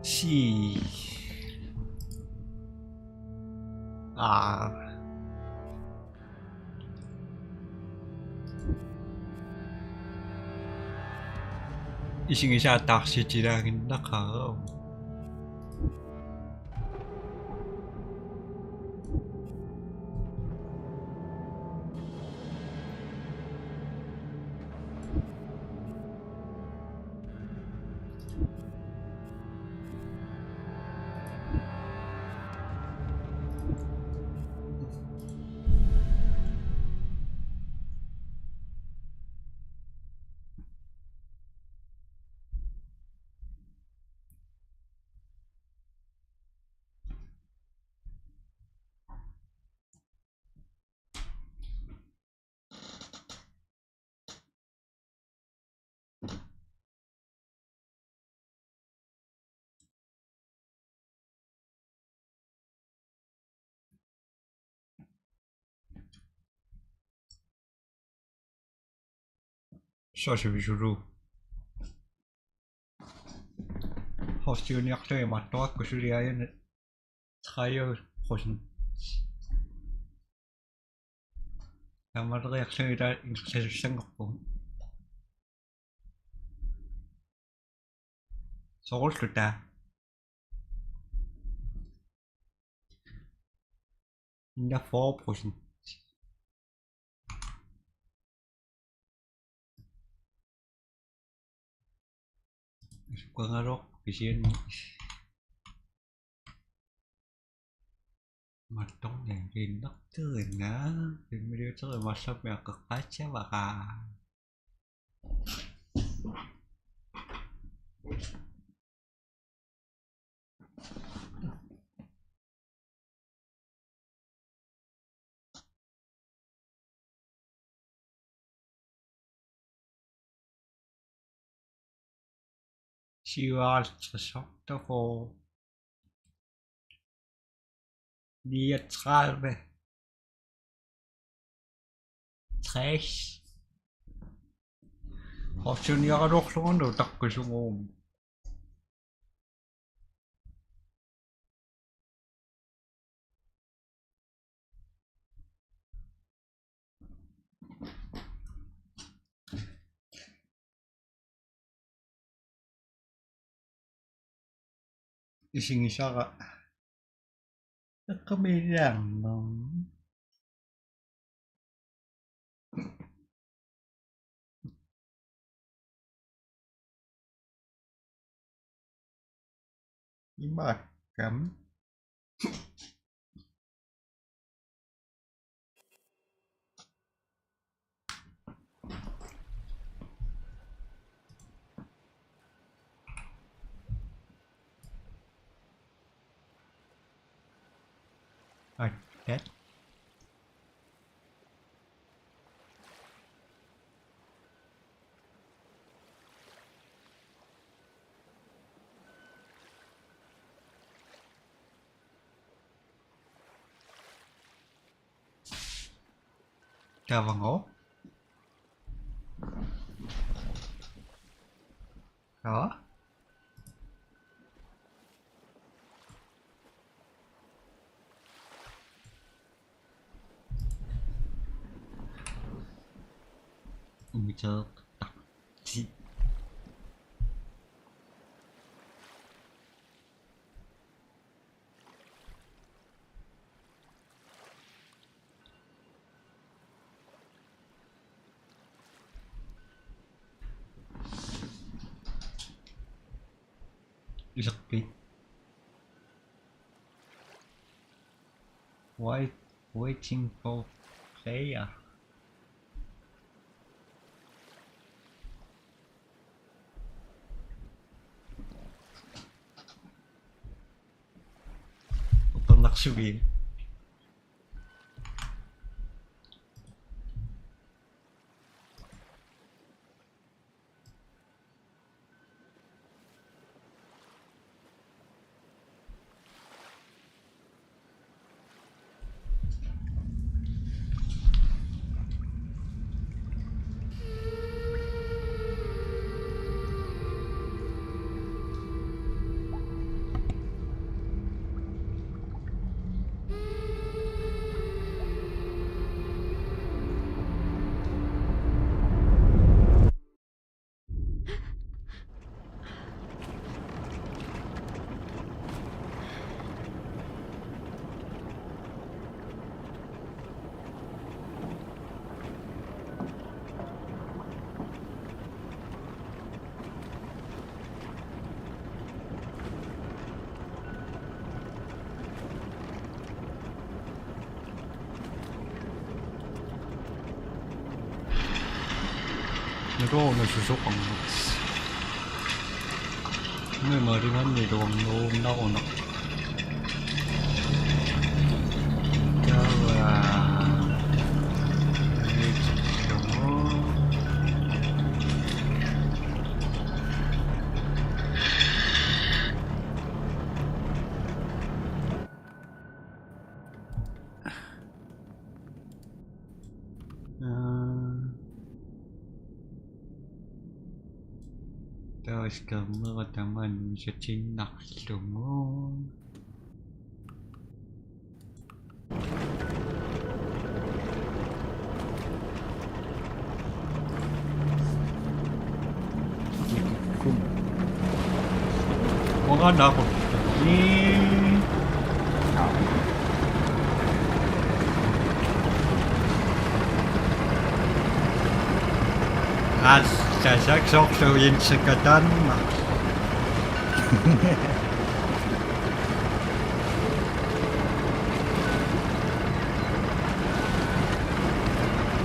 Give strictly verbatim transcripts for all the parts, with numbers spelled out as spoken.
Si. Aa. Isigisaattaarsitilaannginnaqaaq. Soorlu sivisulu. Hostiuniarlugit imaattorakku suli aajuna tredive procent. Tamaleriarlugit taava ingerlasussanngorpugut. Soorlu taava. Enogfyrre procent. Sukkangaluaq kisianni. Mattorniaq kiinnartuinna. Filmiliuterit massakkut aqqeqqaassavara. Syvoghalvtreds, otteogfyrre, niogtredive, tres. Hostiuniaraluarlunga takkisuguum. Isigisara. Eqqaamiilaarnam. Imaakkami. Ai, that. Taavagooq. Joo. Umiitaq. Iserpit. Wait, waiting for player. Upernarsugin. Naluaruna susoqarnersi. Nuna maalimanni iluarnerunnaruna. Taava. Aa. Taava skærmera tamanna satiinnarlugu. Kum. Uanga naaquttunik. Assa, saksorlu insikataanna.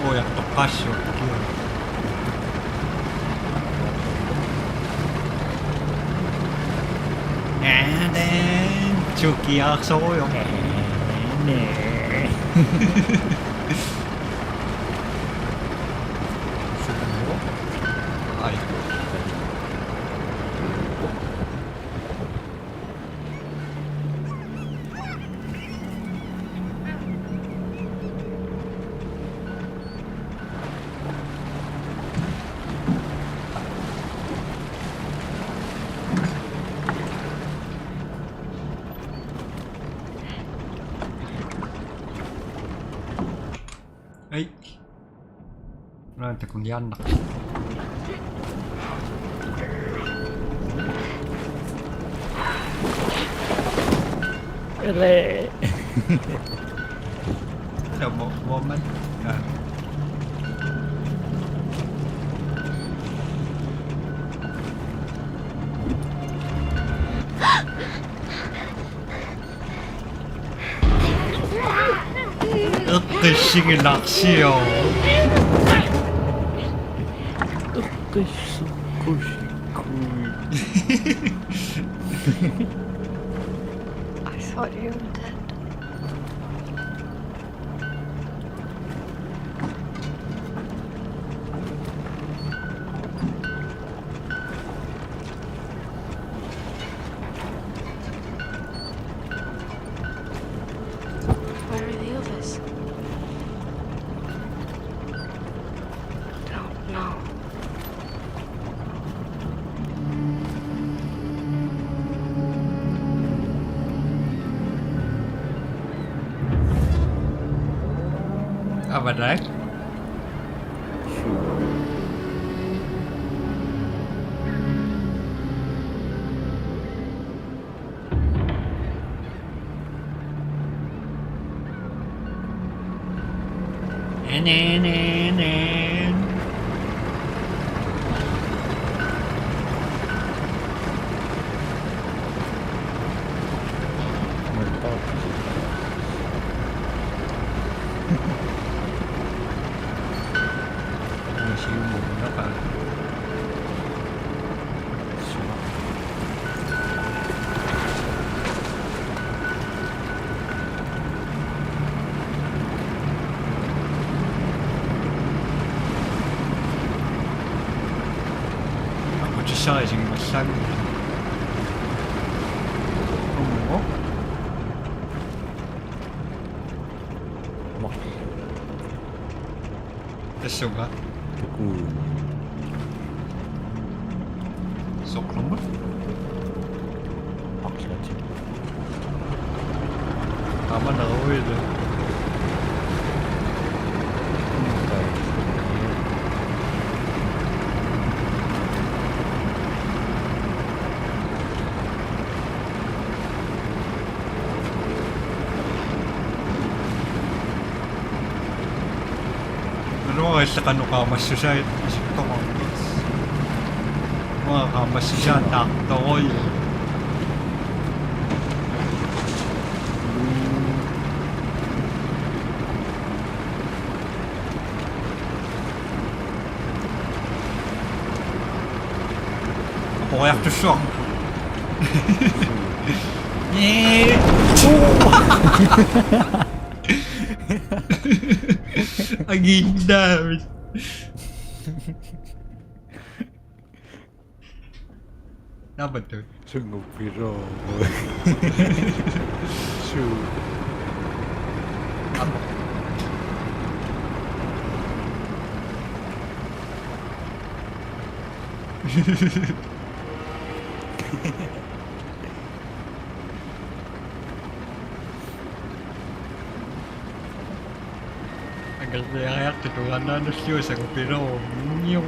Ujartoqqaassuuvoq. Aa, tee, sukiarsorujoq. Aa, nee. Ai. Ai. Uanga takunniaannaq. Ele. Hello, mo-, woman. Ah. Eqqissingilaq, siu. Eqqissukkut. I thought you were dead. Where are the others? Don't know. Avataak. Ene, ene, ene. Aputissaisinnguallaanngilara. Ummo. Tassunga. Tuku. Soqarmat. Aqlati. Aamma naruilu. Naluara illit qanoq qaammassusaat isikkoqarpit. Uanga qaammassusaat taartorujussuuvoq. Ojartussuaq. Agiinnaavit. Naapattu. Sunnguppilu. Suu. Apo. Angalariartut tungaannaanulliussaaq pilu. Niu.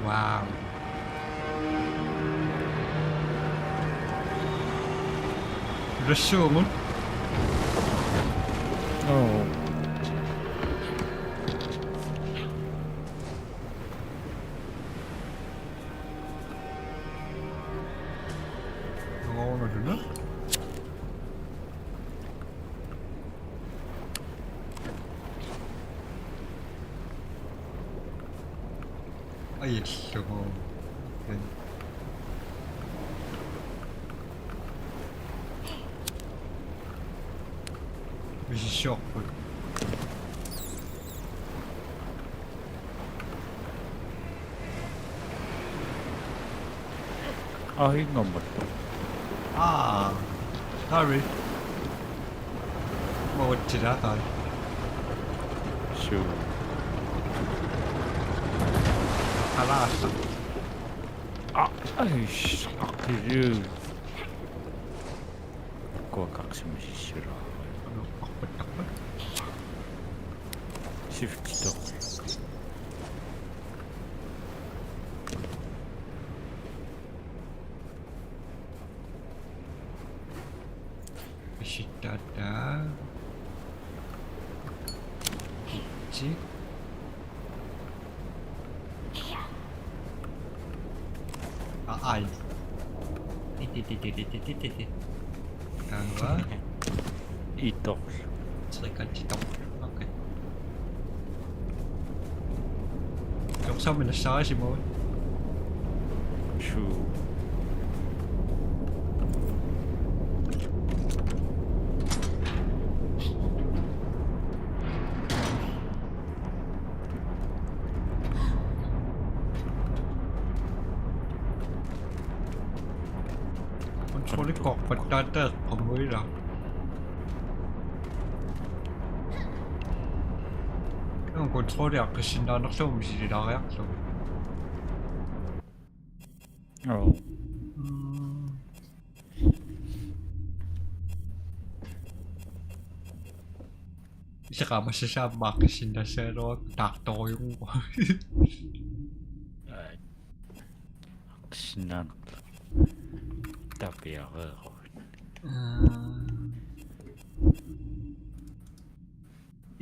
Wow. Rassuumun. Oh. Angoornaluna. Ajallugu. Misissuarput. Aa, ingammata. Aa, sorry. Mautsilaaqaat. Suu. Alaassa. Aa, ai, sakiru. Kua kaksi misissuraa. Shift toq. Pisittaa. Itsi. Aa, ai. Iti, iti, iti, iti, iti. Taava. Itoq. Trikantitoq. Okay. Joksamina saasimu. Suu. Kontrolli korpattaata eqqumuila. Kun kontrolli aqqissinnaanerlugu misililaariarlugu. Oo. Mm. Iseqamassasaamma aqqissinnaassagaluarpara taartorujunnguaq. Ai. Aqqissinnaanerlugu. Tapiareeruit. Aa.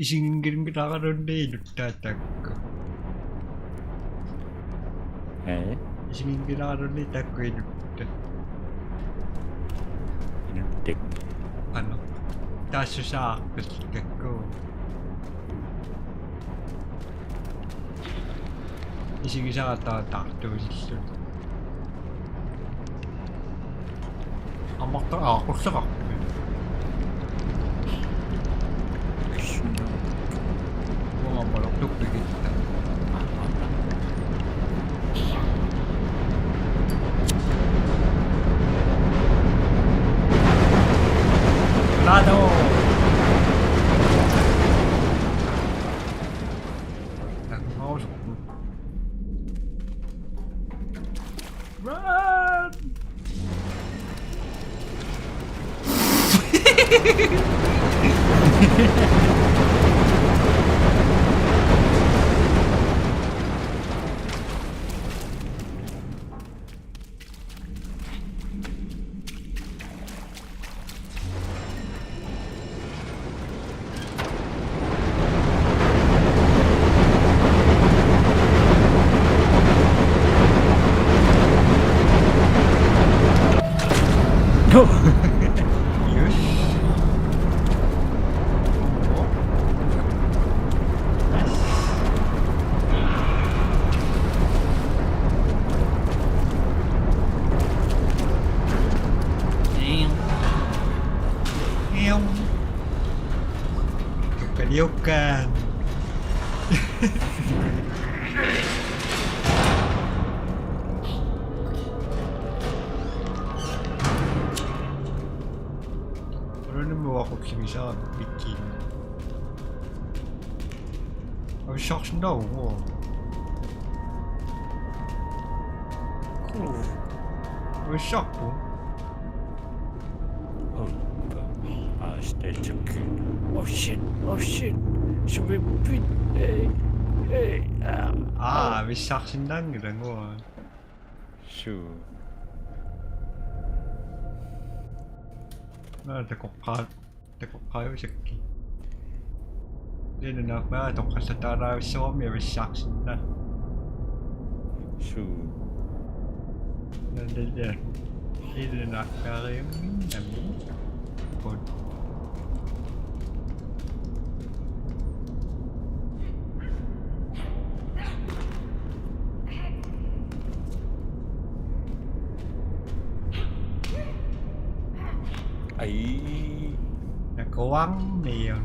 Isiginngilaaraluunniit inuttaat taakku. Ee? Isiginngilaaraluunniit taakku inuttaat. Inuttak. Ano. Taassusaarput taakku. Isigisara taava taartuusillutik. Amarta aaqqusseqarpit. Uanga aamma lortuppigitta. Lado. Run! Yes. Jukkaan. Orunimmi uaqutsigisara pikkiin. Avissarsinnaavugut. Cool. Avissarput. Oh, I still took you. Oh shit, oh shit. Should we beat? Hey, hey, ah. Ah, avissarsinnaanngilaq. Suu. Naa, takoqqaa-, takoqqaajusakkit. Ilinnut naammagu toqqallataalavissuarmi avissarsinnaa. Suu. Naa, naa, naa. Ilinnut naammagu. Good. Ai. Nakuarmiun.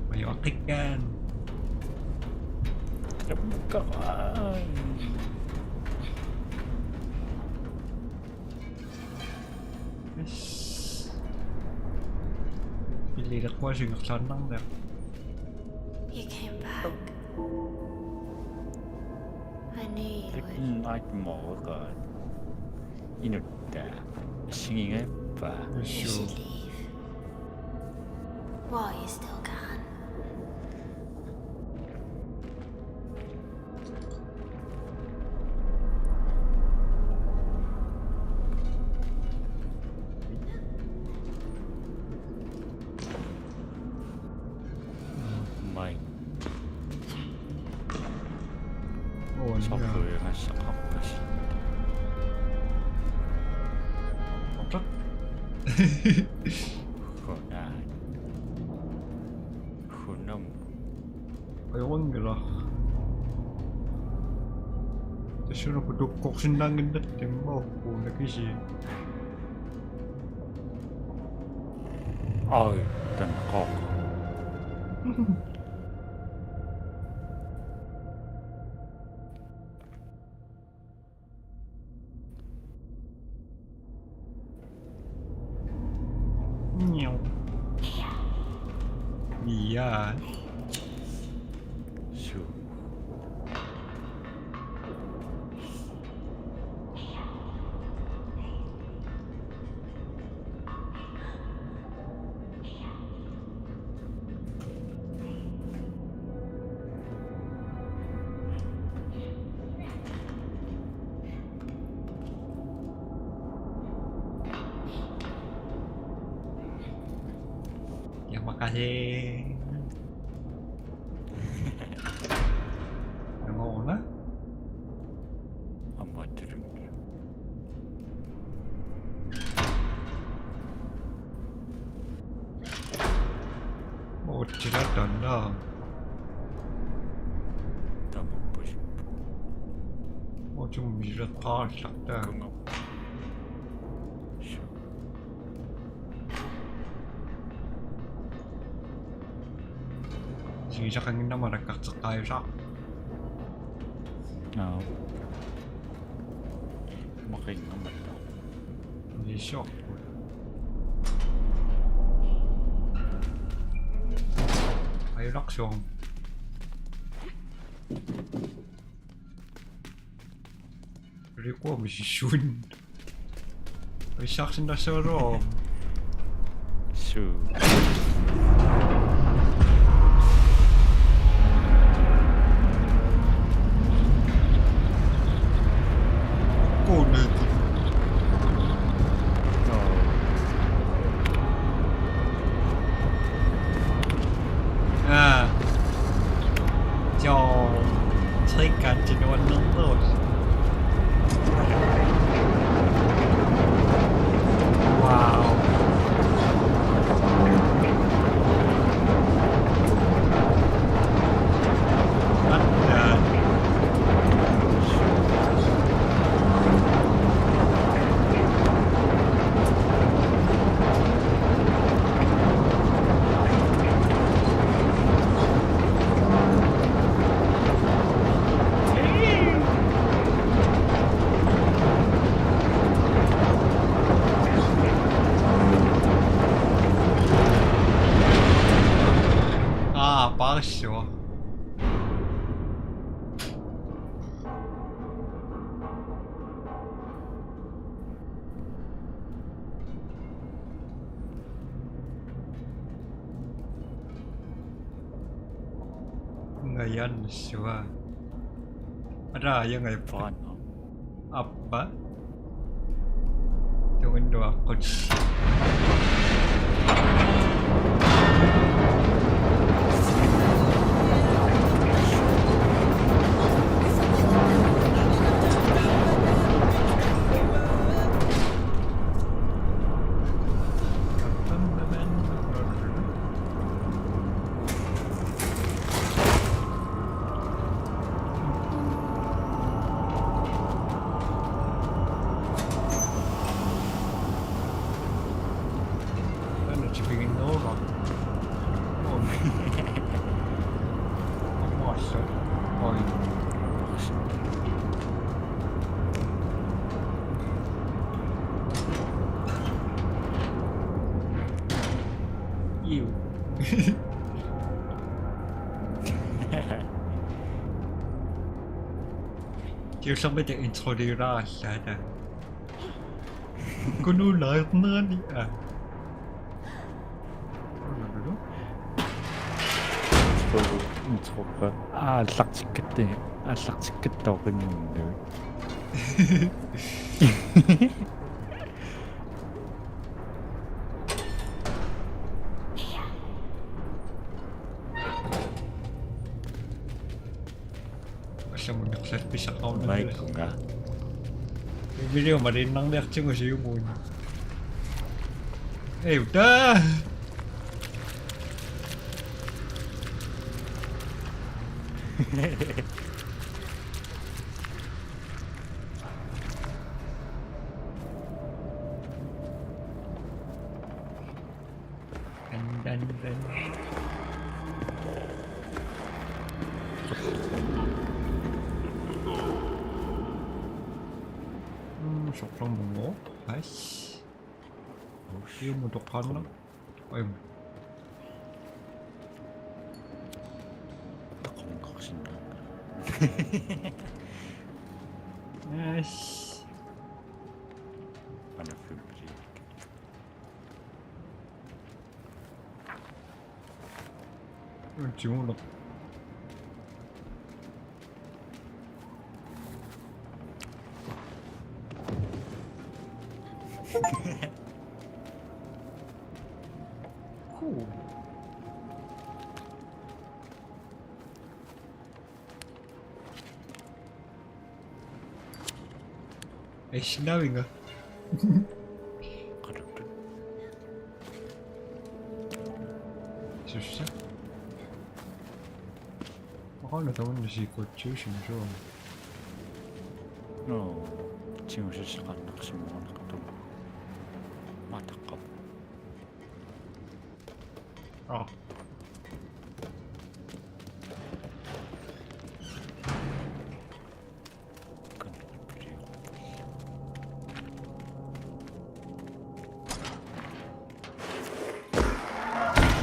Majuaqikkaan. Yes. Spilli ileqquasut ingerlaannarniarpoq. You came back. I knew you would. Night more, God. Inuttaa. Singing up. You should leave. While you still can. Mai. Oh, soqquigassaqarpasi. Oqaq. Hunaa. Hunam. Ajunngilaq. Tassuuna putukkorsinnaannginnatta immaqa uku nakisi. Ai, tanqoq. Miau. Iya. Su. Terima kasih. Yang mana? Amat terus. Otsilatanna. Tamuppasippu. Otsummileqqaarlaqtaa. Kungap. Sigisaqannginnama alakkarteqqaajusaaq. Naa. Maqinngammatta. Niissuarput. Ajunarsuaq. Rikuami sissuin. Avissarsinnassaagaluaruk. Suu. Kuuneetit. Joo. Aa. Joo. Trekkanti nuannernerus. Wow. Paarissua. Ngajannissuaq. Ara, ajangajappa. Paanna. Appa. Tunginnuaqqut. Anna tipiginneruva. Oi. Iu. Tiullermik introliulaarallaata. Kunuulaarnerani, aa. Kunuululu. Intro, intro. Aa, aallartikkatta, aallartikkatta oqinninnut. Allamut nerlappisaqarunarluni. Vaikunga. Video maliinnarniartigu siumuun. Ei, uta! Dun, dun, dun. Mm, soqarmungo. Nice. Iumut toqqaannaq. Oi. Nice. Ana fylpri. Tiuno. Cool. Ei, sinnavinga. Sussa. Oqaana tamanna siikutsiusimasoq. No, tiusassaqannarsimmoorneqartoq. Maataqqap. Aa.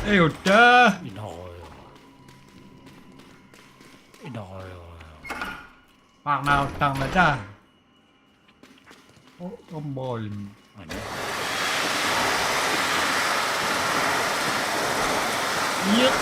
Ei, uta! Inoruju. Inoruju. Parnaartarnata. Oh, on mål. Yep.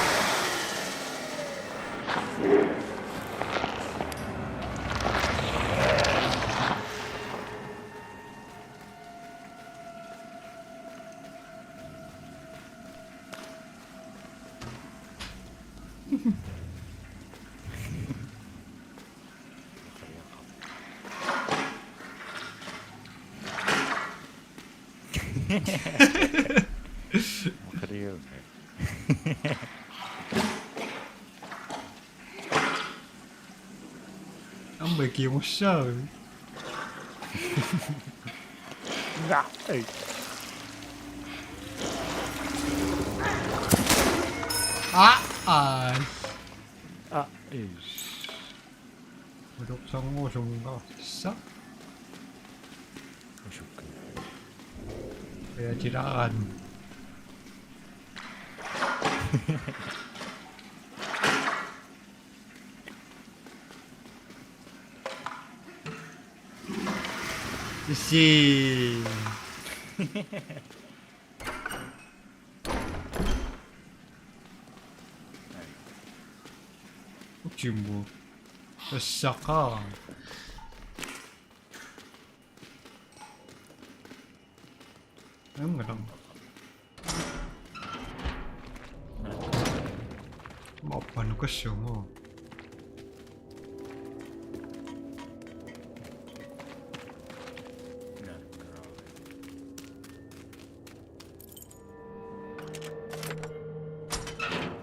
Aamma ikiumassaavi. Nga, ei. Aa, aa. Aa, ei. Utoqqarsorujussuussaq. Usukka. Ujatilaaraan. Si. Utimmu. Tassaqaaq. Angalam. Mappanukassiumo.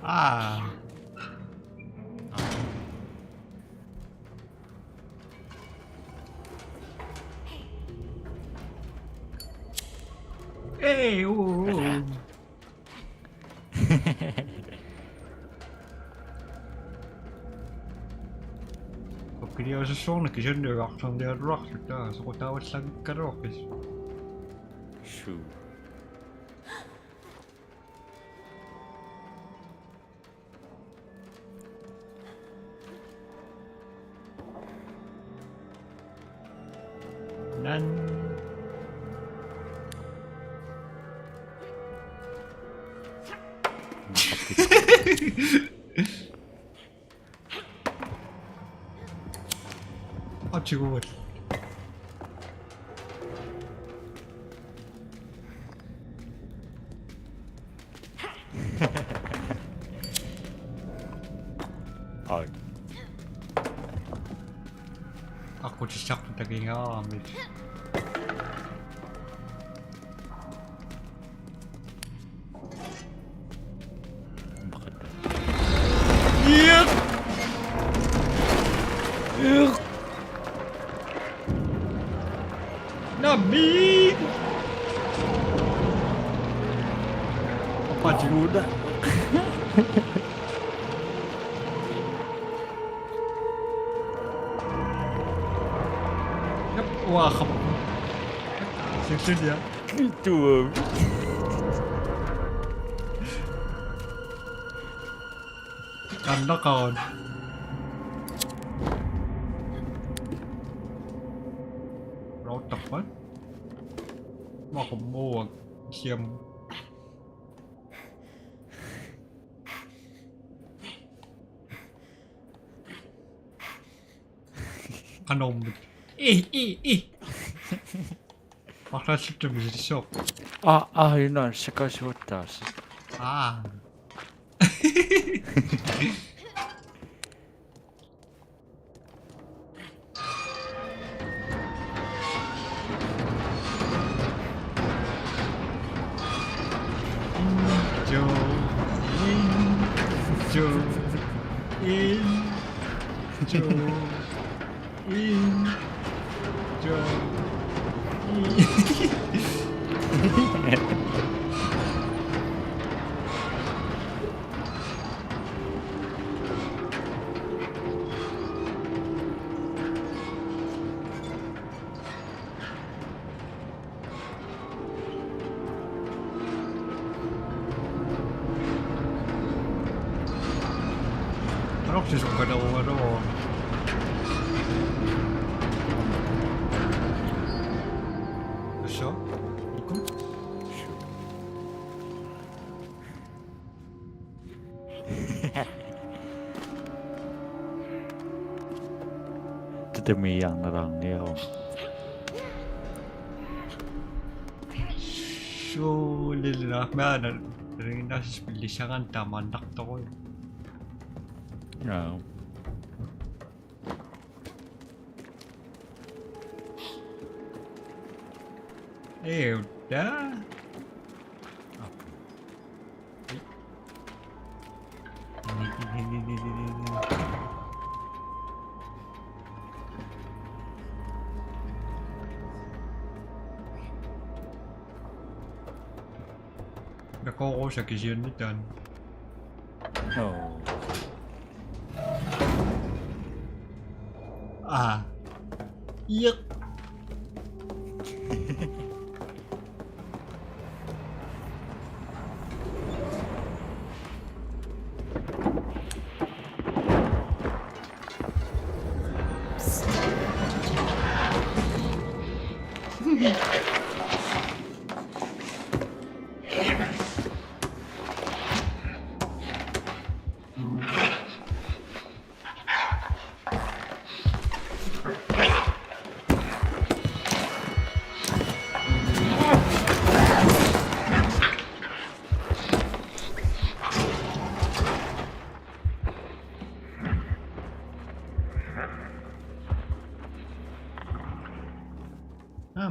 Ah. Ei, uu, uu. Okkiliasussuarna kisannuigartornialuarluta soqutaavallaanngikkaluarpis. Suu. Nan. Atiguat. Ai. Aqqutissarput takigaarami. Iiq! Iiq! Nammineq! Apatiuda. Yep, uaxap. Singsilia. Tuum. Qannaqaruit. Routtarpat. Maqummuak siam. Qanormik. Ih, ih, ih. Marlaassuttumi silissoq. Aa, aa, ina, sakasiuattaasi. Aa. Injo, injo, injo, injo, in. Arorsi sukkalerugalugu. Tassa? Iku? Tutamiiarnalaarniaruk. Suulillu maana ringinnaasissuaq pillissagaan taamaannartorujuk. Jaa. Eutta. Nakorusa kisianni taanna. Oo. Aa. Iiq.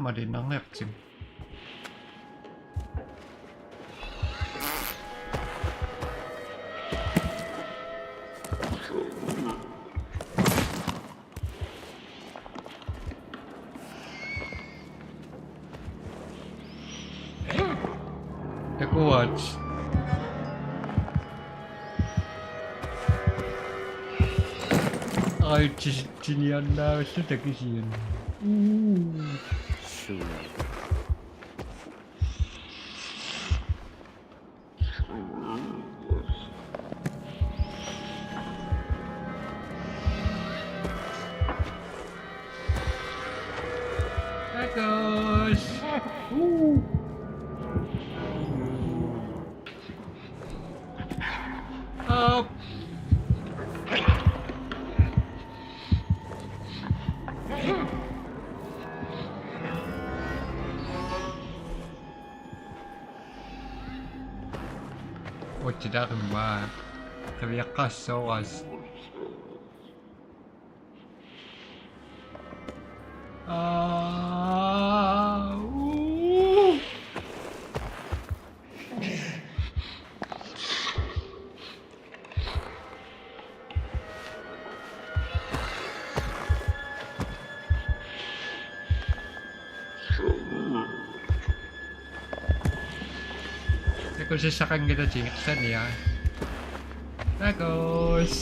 Maliinnarniartigu. Takuat. Ai, tsi-, tsiniannaavilluta kisianni. Suu. Bagus. Up. Utsitaaqimma qiviaqqaassuugaas. Aa, uu. Takusassaqanngilaq tigersania. Takus.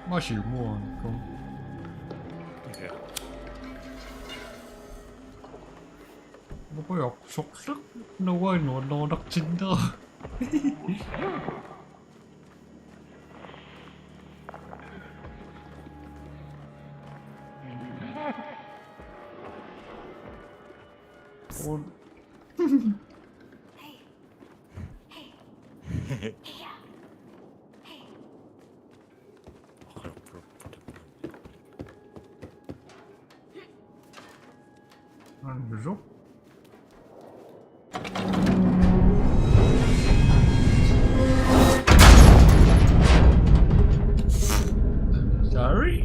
Masiumuanko. Ja. Nukujorsorlugu nuannuannerunartinnera. Un- Anjo. Sorry.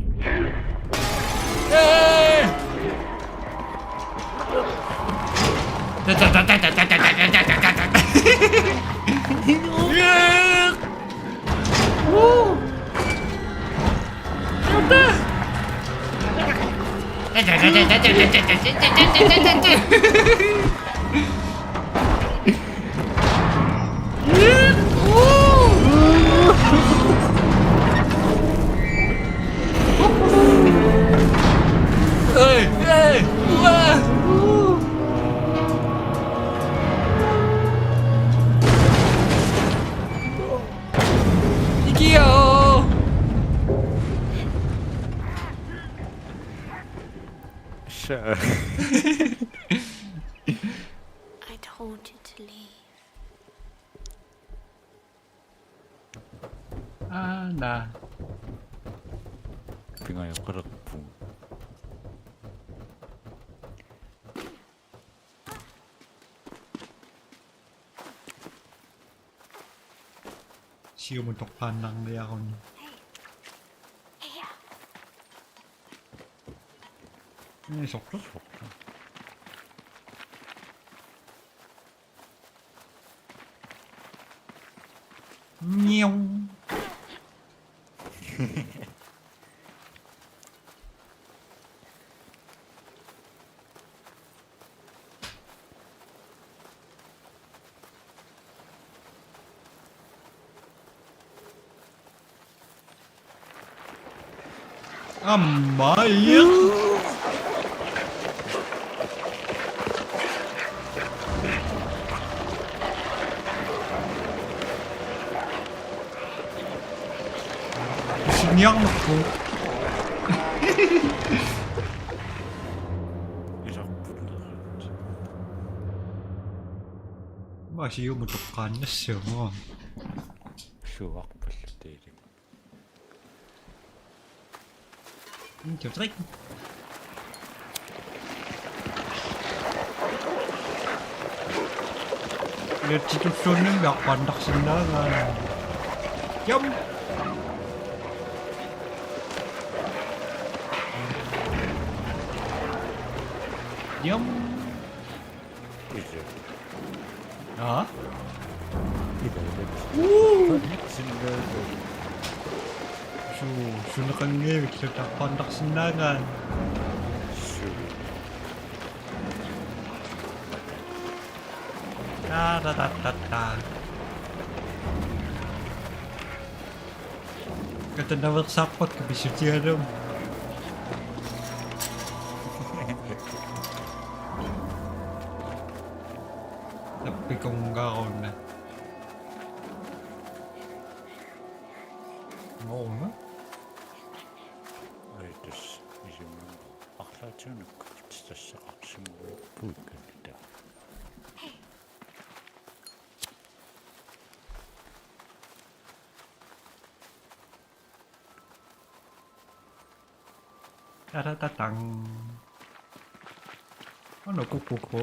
Hey! Hey, hey, uaa! Ikio! Sure. I told you to leave. Aana. Pingajoqqalerpunga. Siumut toqqaannarniaruni. Ni sortu. Niu. Aamma. Siniarnerpoq. Ilarput. Masiumut toqqaannassuugut. Suarpallu tiilim. One, two, three. Iluatsitulluunniimmi arpaannarsinnaagaanni. Jam. Jam. Aa? Uu. Su, suneqanngivik sutaqquarnarsinnaagaan. Su. Ta, ta, ta, ta, ta. Katanaversaappakka pissutigalugu. Tappikunngaaruna. Ngooruna. Ai, tassa isummat arlaatigut nakkartitassaqarsimavoq puikkanita. Taratatang. Ono kukuko.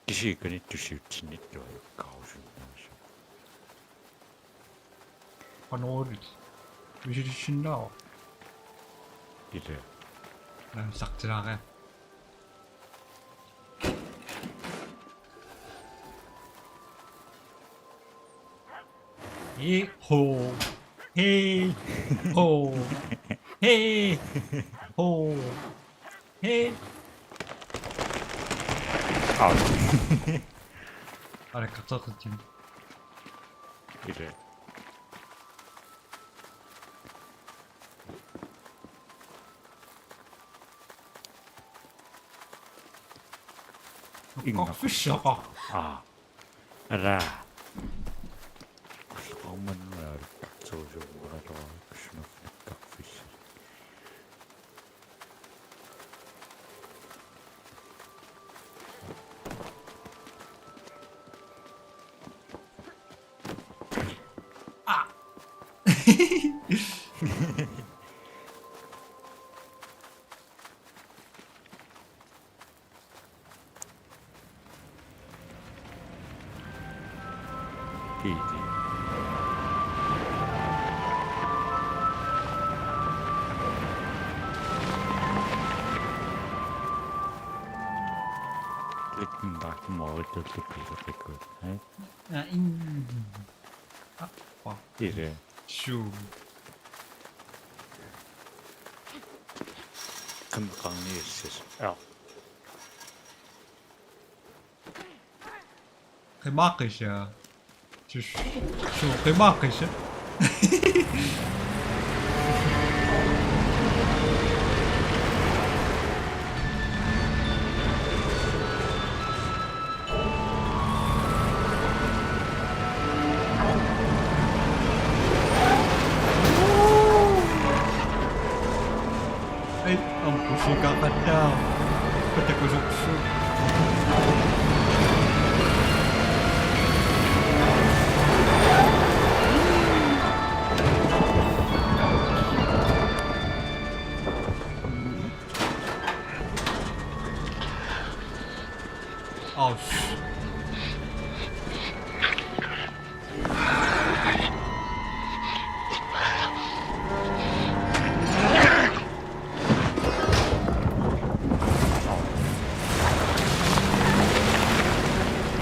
Kisianni tusiutsinnittut kausunnaasut. Qanoq iliorlutit. Misilissinnaavoq. Ila. Naamsartilaariarlugu. Hee, hoo. Hee, hoo. Hee, hoo. Hee. Au. Aleqqartoqartitsinni. Ila. Inga. Nakkarfissaqaaq. Aa. Ara. Qulluqarmanna aleqqartorusuummaraluarput sunaaffa nakkarfissaq. Ah. Kiiti. Litten bakmoritellukkut. Hej. Ja, in. Ah, wow. Ila. Shoo. Qimmeqarniassasut. Ja. Qimaaqqisa. Sus. Su qimaaqqisa. Ai, aamma pusikaqattaaq. Patakusuqsu. Aus.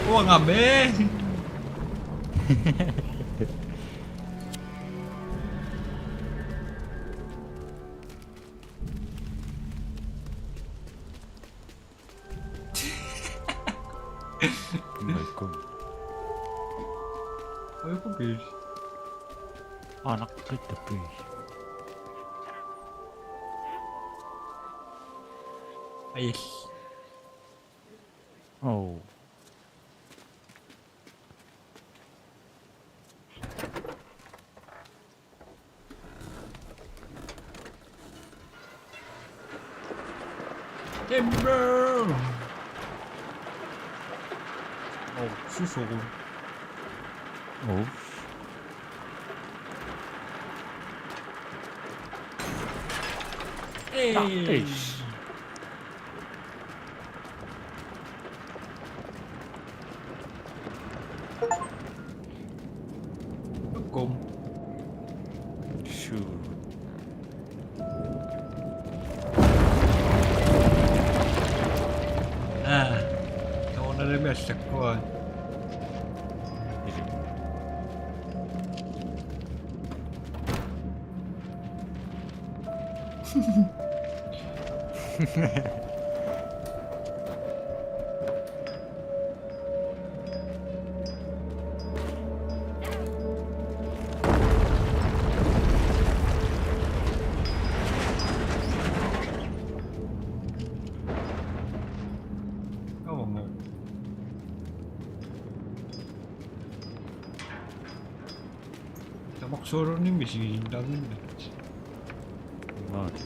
Uanga me. Malcolm. Oiku pis. Anak kita pis. Ais. Oh. Timber! Oh, susu. Oh. Ei. Ei. Kom. Shoot. Aa, soorunalimi allakkua. Tamarsuarunimi isiginnaanngillat. Maani.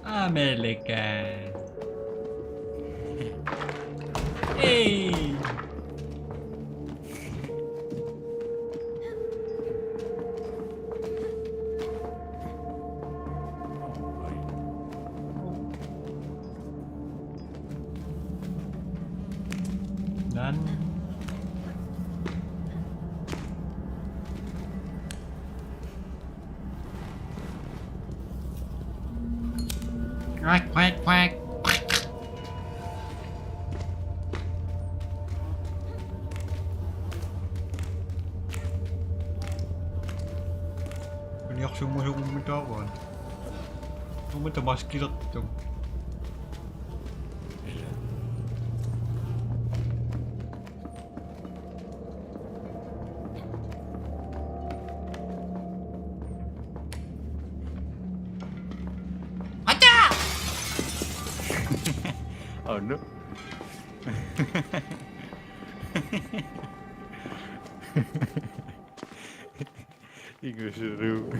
Amelika. Ei. Nan. Quack, quack, quack. Uniorsuummasuummitaavaan. Uumata maskilertum. Acha! Oh no. Ingusuruuq.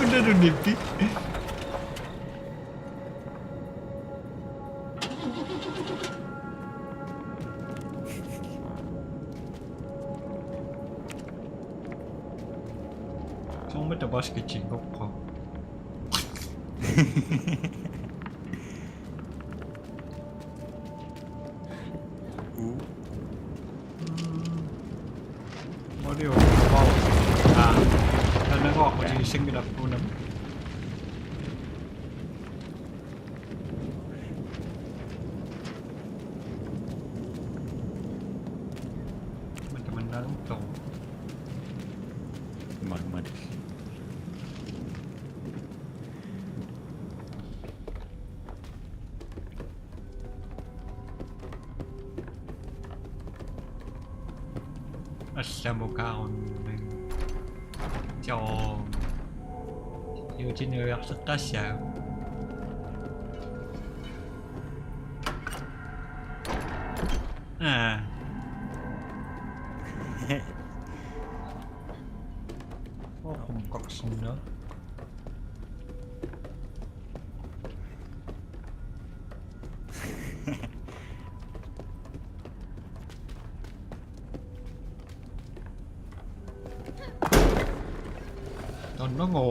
Unalu nippi. Soormi tapaskitsinngorpa? Uu. Mm. Mario. Wow. Ah. Taanna aqqutigissanngilaq uunga. Mata mannaaluttoq. Maammat. Allamut kaarunni. Joo. Juutini ujarleqqaassaaq. Aa. Oqum kaksinna. Taanna ngo.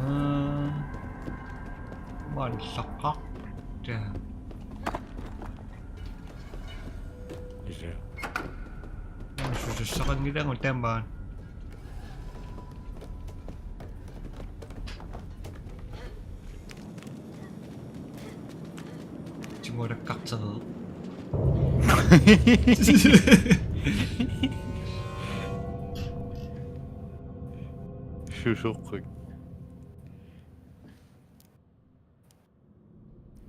Aa, mallaqqaq. Taa. Isa. Susussaqanngilagut tamaat. Timulakkartereerpoq. Susoqqik.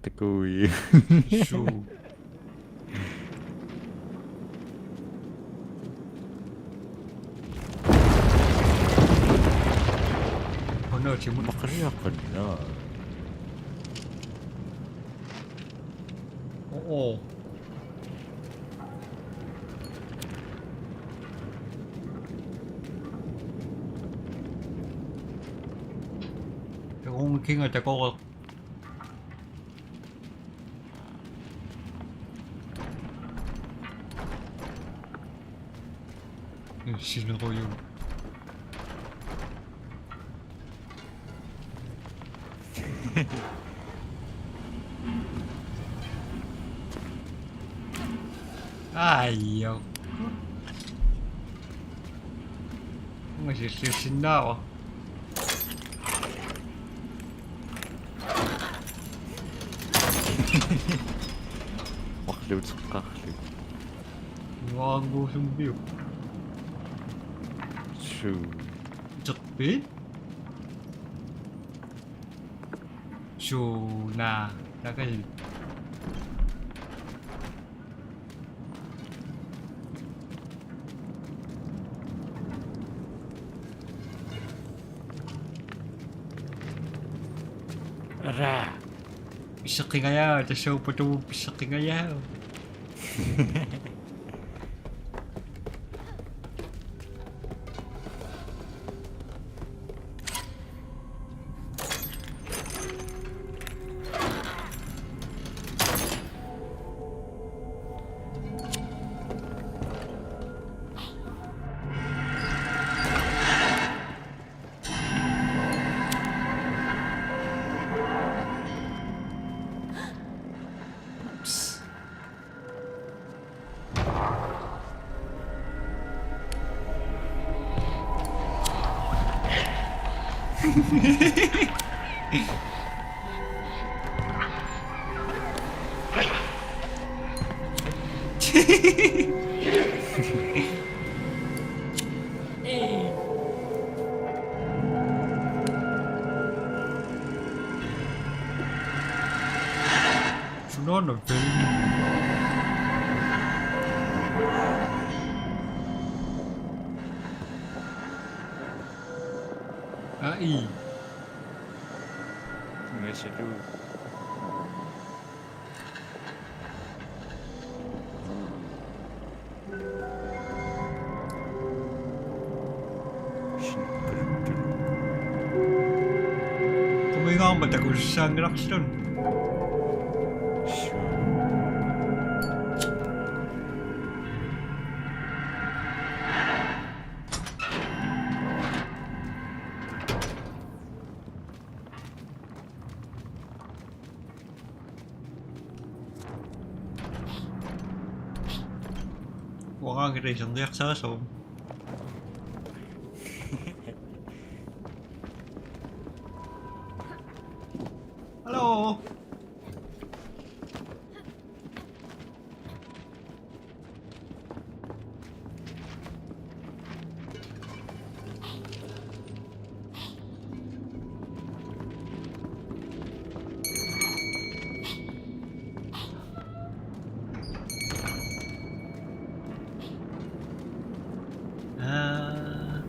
Takui. Suu. Simun paqariaqanna. Oo. Takunngikkit takoreq. Sinnerujuk. Ai, jo. Onko se sinnaava? Marluuteqqaarlugu. Nuanguusumpiuk. Suu. Terpit? Suu, naa, takai. Ara. Pisseqqingajaavoq, tassa upatugut pisseqqingajaavoq. Sunaana film. Ai. Masilu. Qumigaarmat takussaanngilarluni. Uanga iserniarsarisuuvoq. Hello. Aa.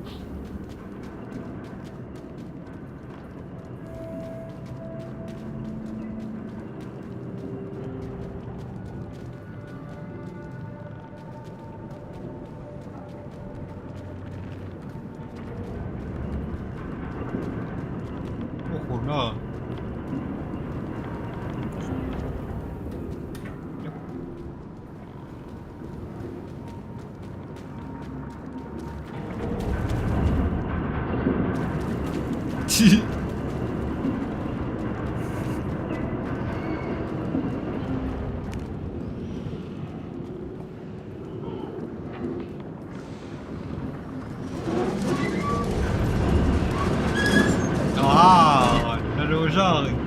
Oho, naa. Aa, naluusaarit.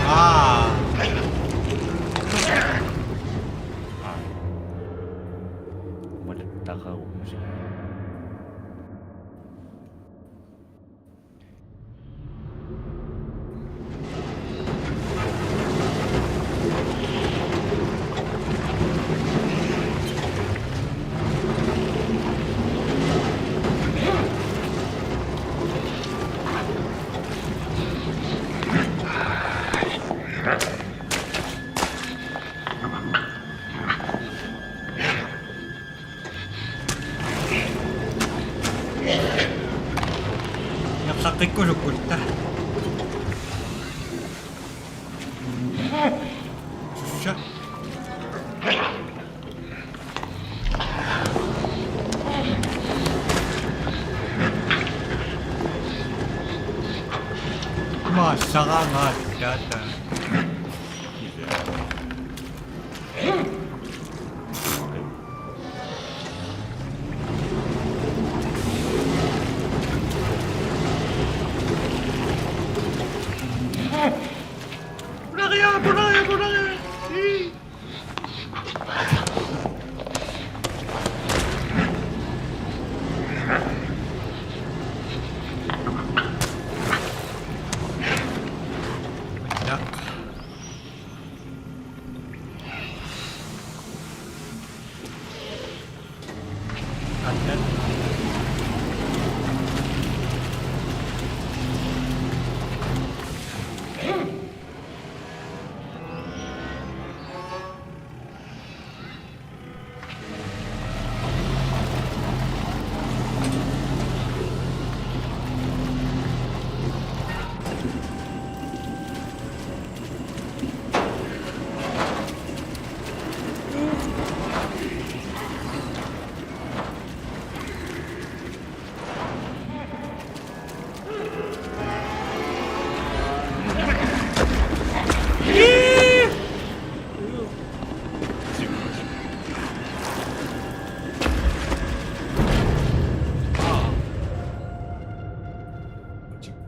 Aa. Malittaqarusi. Inersaqqikkusukkutta. Sussa. Massaraangattaata. Punaria, punaria, punaria. Ii.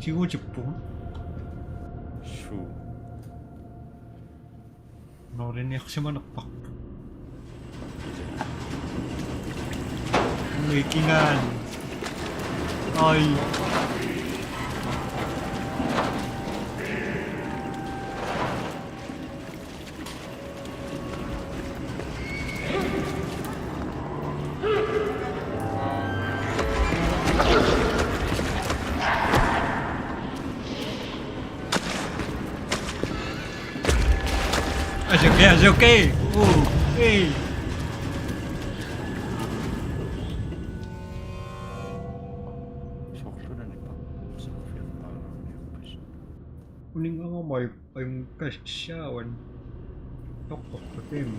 Tigutippugut. Suu. Nuuliniarsimanerparput. Ui, kingaan. Ai. Ajoke, ajoke. Uh, hey. Soorlunani pa-, soorfiarpaarniarpas. Uninngangama ajunngikkassaavat. Toqqorpatim.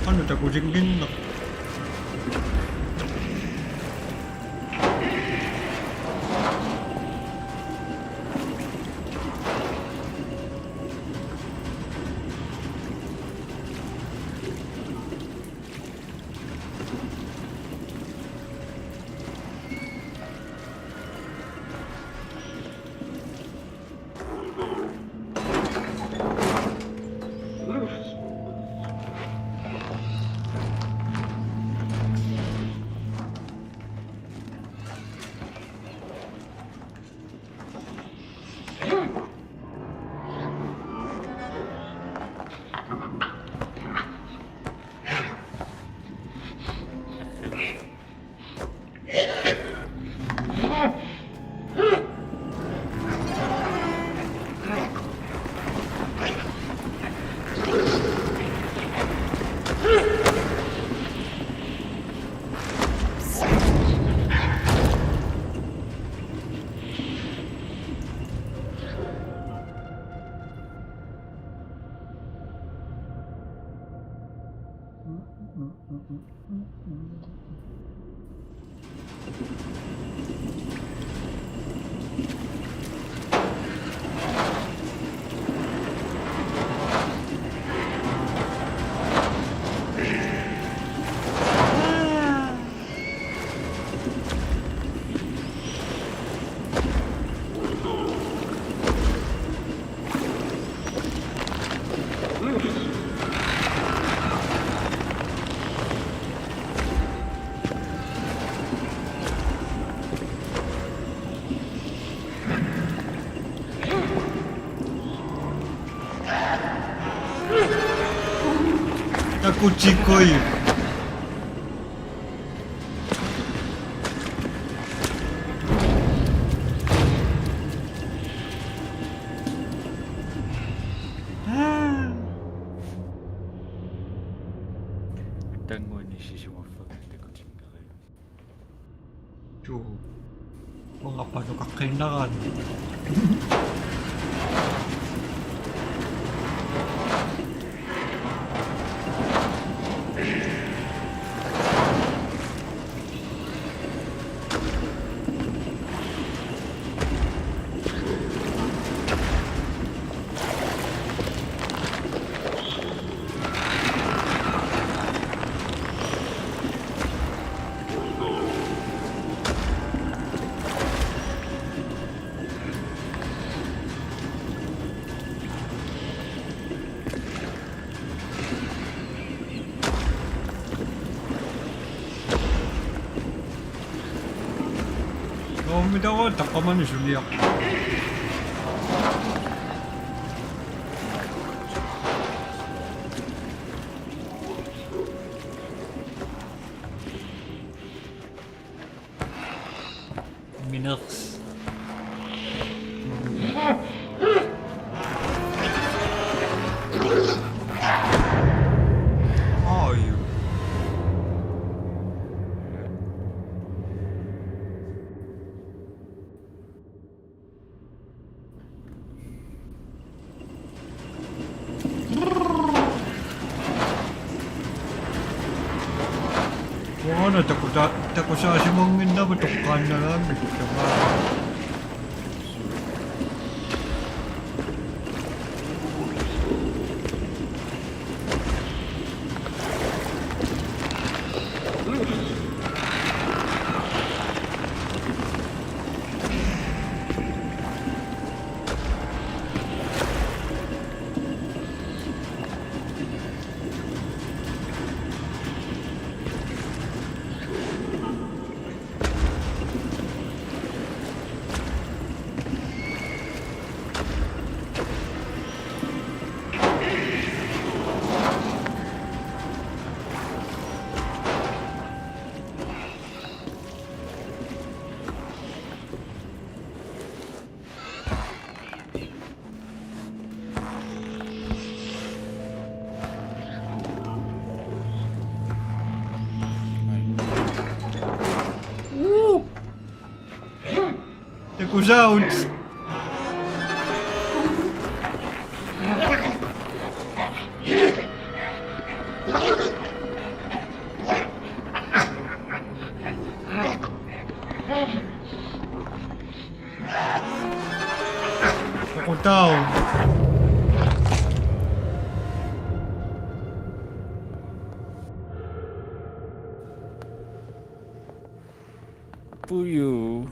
Qanoq takusinnginneq. Kuchikoi. Tannguini sisumaffa takutinneri. Tuu. Uanga patukaqqiinnaraanni. Naammi taava taqqamani suliaq. Miners. Are you? Uanga takuta-, takusaasimanngimmat toqqaannaraangakkit. Takusaavut. Takusaavut. Puju,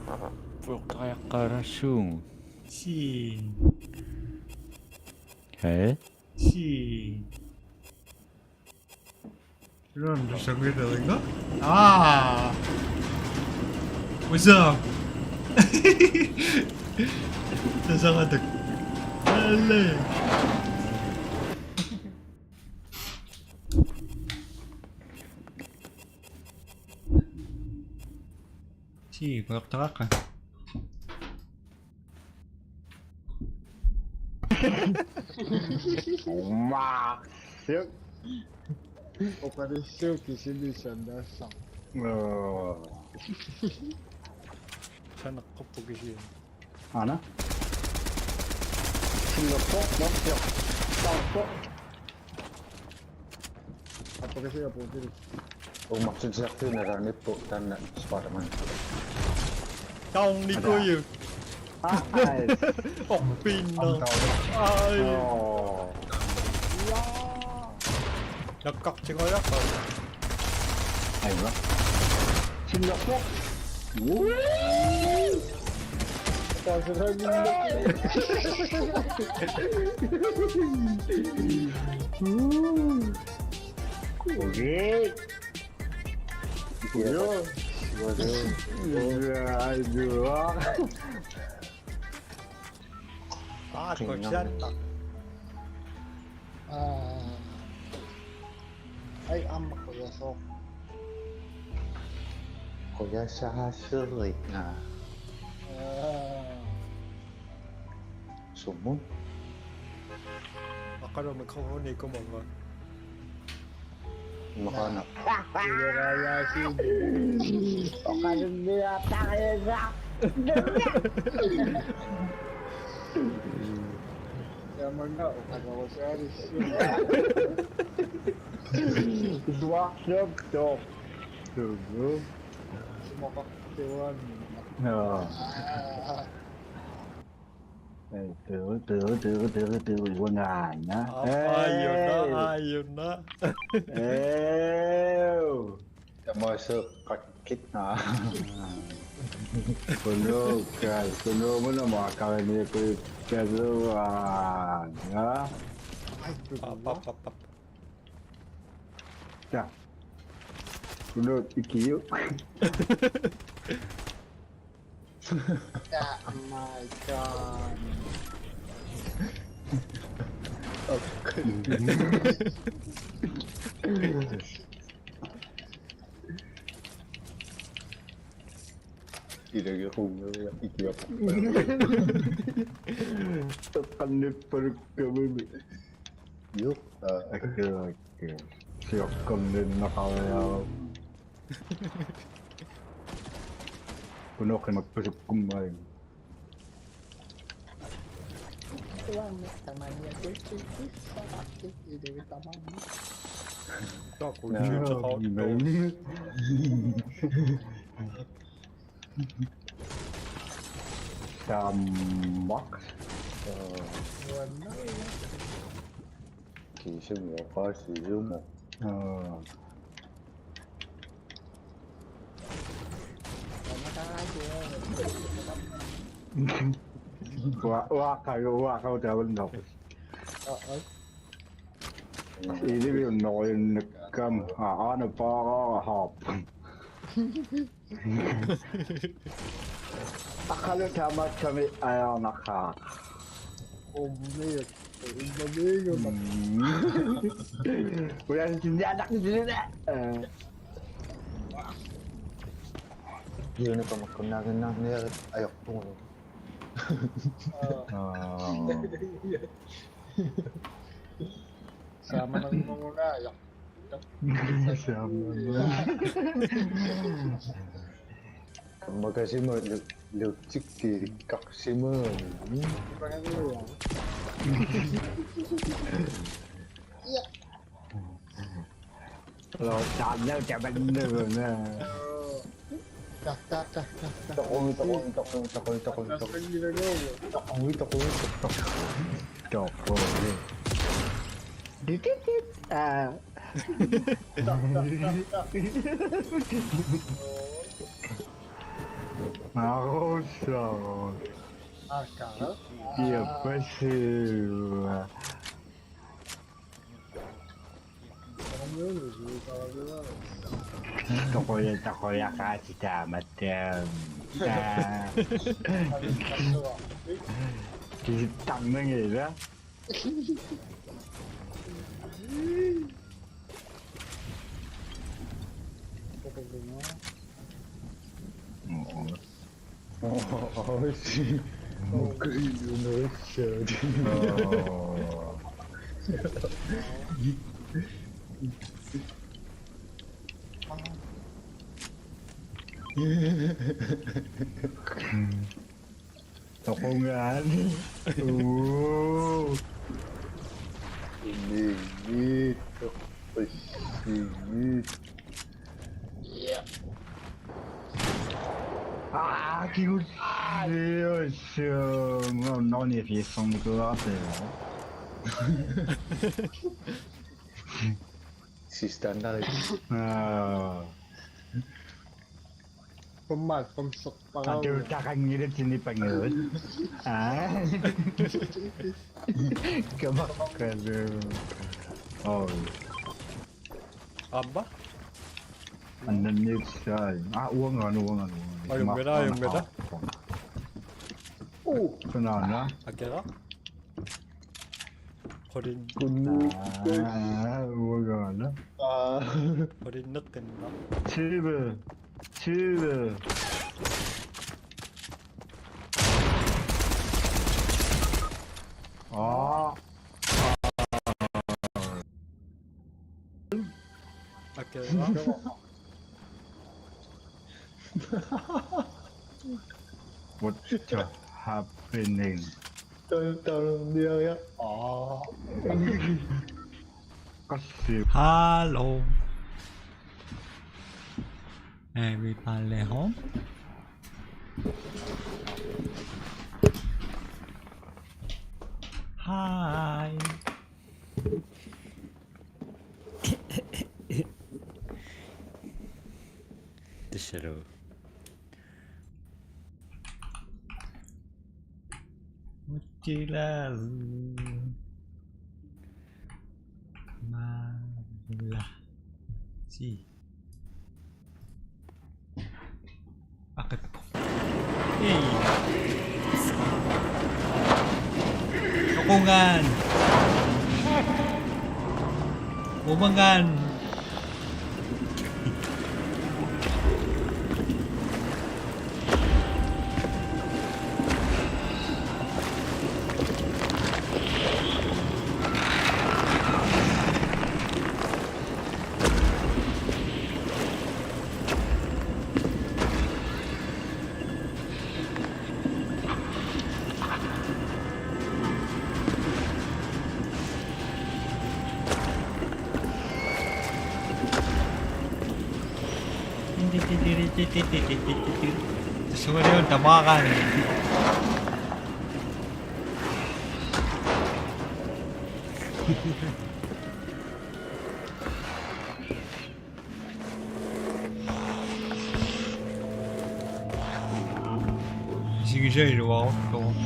pujoqtariaqqaarassuugut. Sii. Hee? Sii. Ron, du sagde det, ikke? Ah! What's up? Tassaratak. Alle. Sii, pujoqtariaqqa. Uma. Yep. Oqarissuu kisimi sandassaq. Oo. Saneqquppoq kisianni. Aana? Sillerpoq, morsiaq. Taarpoq. Appakasiga puutili. Uummartitsisartuunnaraanippoq taanna Spider-Man. Down nikuju. Ai. Orpiinnaq. Ai. Oo. Nakkartigojaqa. Aiwa. Sillerpoq. Woo! Okay. Yo. Ay, Dios. Ah, kosciatta. Ah. Ai, aamma qujasooq. Qujasaaseriga. Aa. Sumut? Aqalu mikrofoni kumava? Maqaana. Ilerajaasiin. Oqalunniartarisa. Tamanna oqaluusaarisi. Duarlup toq. Tugu. Sumaqartuaannaq. Joo. Aa. Ei, Peru, Peru, Peru, Peru, Peru, uangaana. Aa, aajuna, ei. Aajuna. Ew. Tamaseeqqakkit. Aa. Kunuukka, kunuumuna maakkariniakkuikkaluaanga. Aap, aap, aap, aap. Ja. Kunuut ikiu. Oh my god. Ilagi hungeria ikiap. Toqqannippalukkamimi. Joo. Aa. Akka, akka. Siorkorniinnaqariaruk. Kunoqqimappasukkummaarlunga. Uanni tamaniakkut pissaqartik ilivit tamanna. Takuuk. Joo, joo. Tamak. Uanna. Kiisami oqaasii ilumut. Aa. Ua-, uaqa-, uaqa-, utaavunnoq. Aa, aa. Ilivit unnorujunnakkaat, aa, aana paarara haap. Aqalu taamaakkami ajornaqaaq. Ummiut, ummiut. Mm. Uja sinnialaqisina. Eh. Kiuna tamakkunnaaginnarniarit ajorpugut. Aa. Aa. Saamananngugunaa, ja. Saamanna. Makasima lu-, lutsikki kaksima. Ja. Lo, taanna tamanna. Tak, tak, tak, tak, tak. Toqui, toqui, toqui. Toqui, toqui, toqui. Toqui. Dit, dit, dit. Aa. Tak, tak, tak, tak. Arusha. Arka. Ia, pasiva. Toquja, toqujaqaasi taamatut. Taa. Kisittarnanngilaq. Oo. Oishi. Mukui unoisha. Oo. Toqungaani. Oo. Nini toqussigit. Aa, kigulliussuunga, unnorifigissornikuuarpaa. Sidste andari. Aa. Pummal, pumsuk, pagau. Atuuttaqanngilatsinni pangagut. Aa. Kamakkalu. Oi. Aamma? Annanniussai. Aa, uangaana, uangaana, uangaana. Ajunngilaq, ajunngilaq. Uu. Sanaana. Akera. Aa, uangaana. Aa. Ulinneqqinnaq. Tyve. Tyve. Aa. Okay, what happening? Tol, tol, ja, ja. Aa. Qassi. Hello. Everybody home? Hi. Tassa. Muchilalu. Mala. Si. Aqippoq. Ei. Soqungaan. Umangaan. Suuriun tamaaraani. Isigisai iluaruttoq.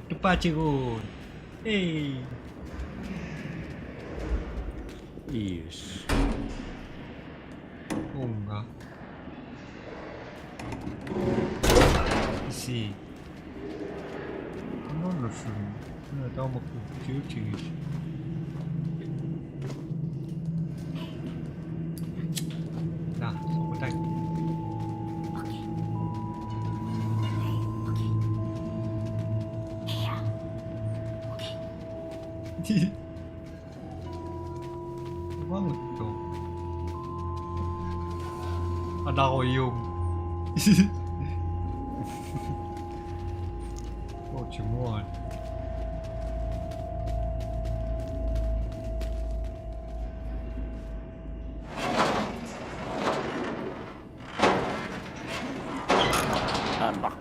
Tupachigud. Hey. Yes. Unga. Si. Annerlusun. Una taamak ukiutigisoq. Naa, soqutai. Uannguttoq. Anarujuk. Oh, timuat. Unlock.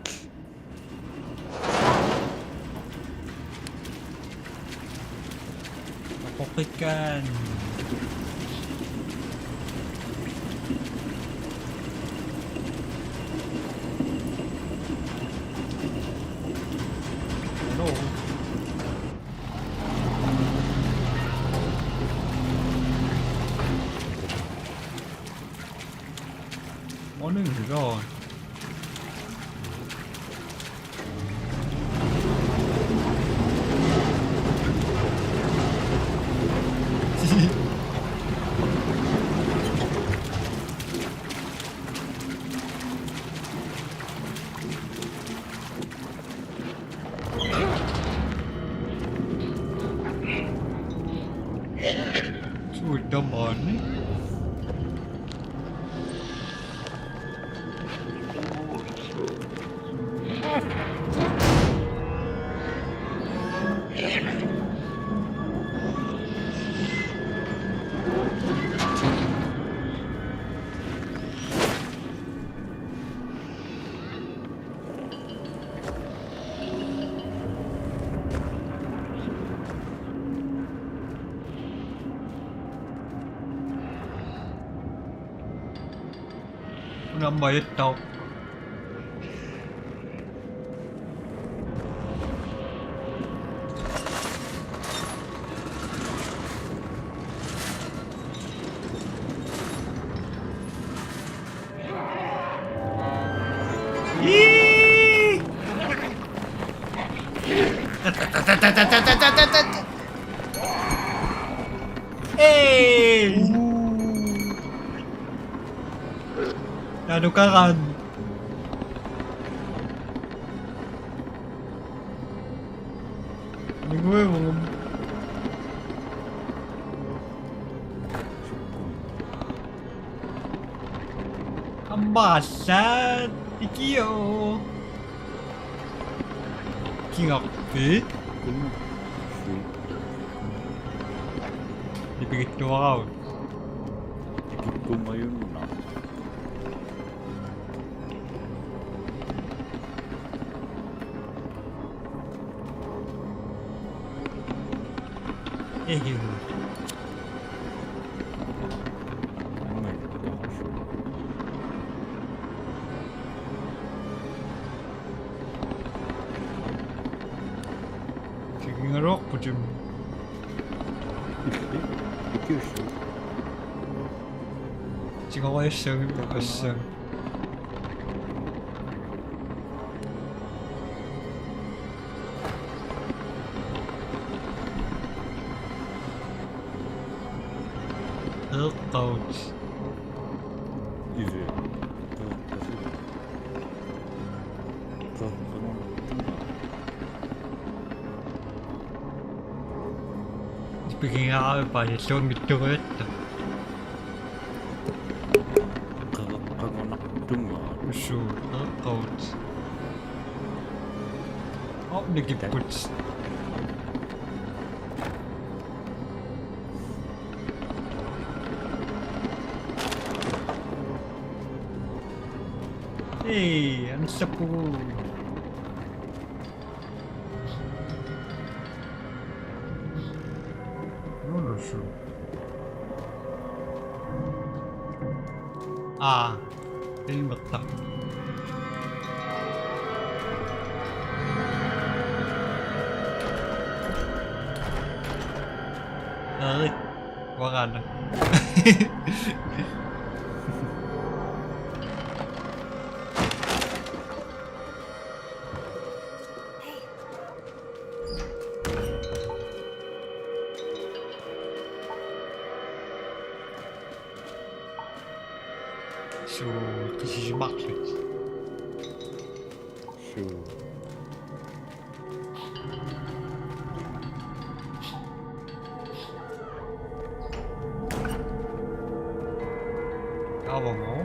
Apoqikkaan. Hello. Morning, hello. Suut tamaani. Una majuttauq. Hey! Nanukaran. Nikuevun. Ambaassaat ikio. Kingarpi. Nipigiittuaraavut. Ikikkumajunna. Ehiu. Tikingaluarputim. Illi. Ikiussu. Tigorujassagimmi assa. Eqqaut. Isi. Pigigaara paasilluunngitsorujuttut. Qereqqagunartunga. Ussuu, qereqqagut. Oh, nikipput. Ei, anissappugut. Nunusu. Aa, filmerta. Erik, uangaana. Suu, kisisimarlutik. Suu. Taavamo.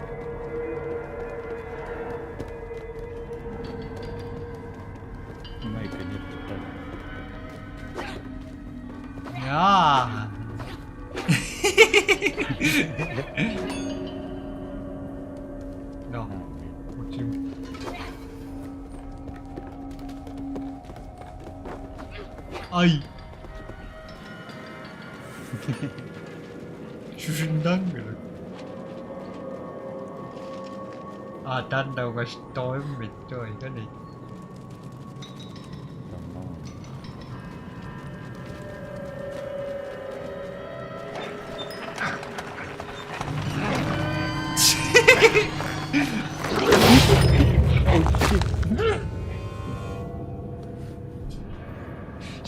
Ima ikanippata. Jaa. No. Utim. Ai. Susinnaanngilaq. Aa, taanna ugastoimmittu ikani.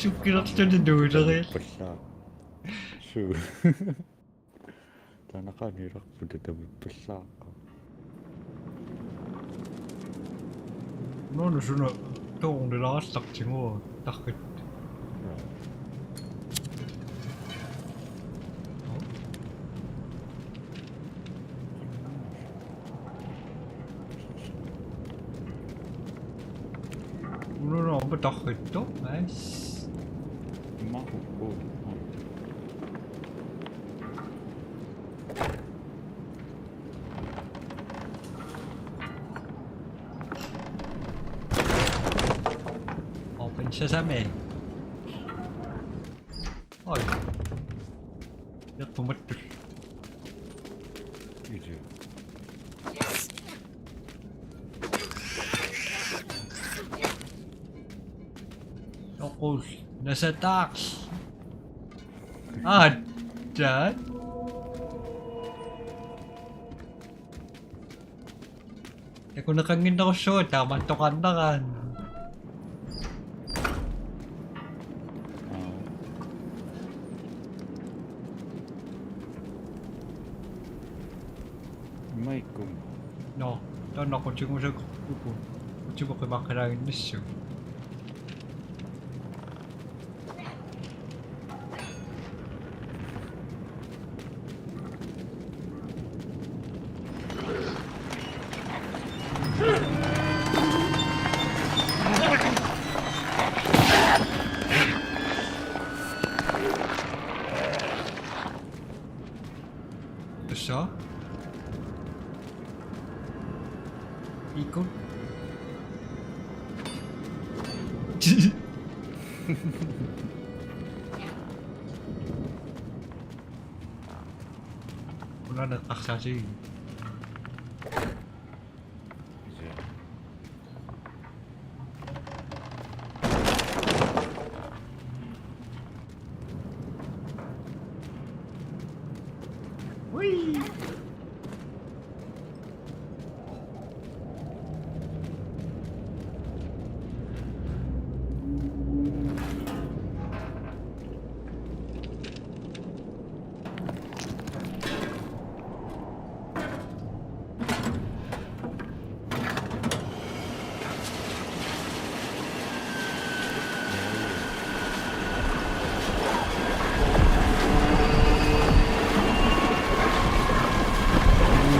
Sukkilertuni nuuleriit. Pallaa. Suu. Taanaqaniilerput tamappallaaqa. Nunu suna toornilaarallartigu tarrit. Nunu ompa tarritto, nice. Imma ukku. Open sesame. Oi. Jattumattul. Idiot. Toqus nasataaq. Aatsaat. Takuneqannginnerussuuvoq taamaattoqarneraat. Maikum. No, taanna qutigusakkut. Qutimuqimaqqilaaginnassu. Tassa? Ikun. Una neqqarsaatigigit.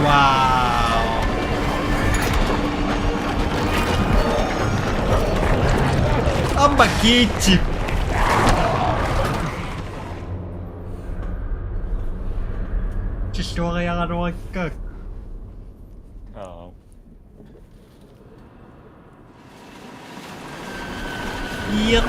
Wow. Aamma kiitsip. Tilluariaraluarikkaak. Aa. Iiq.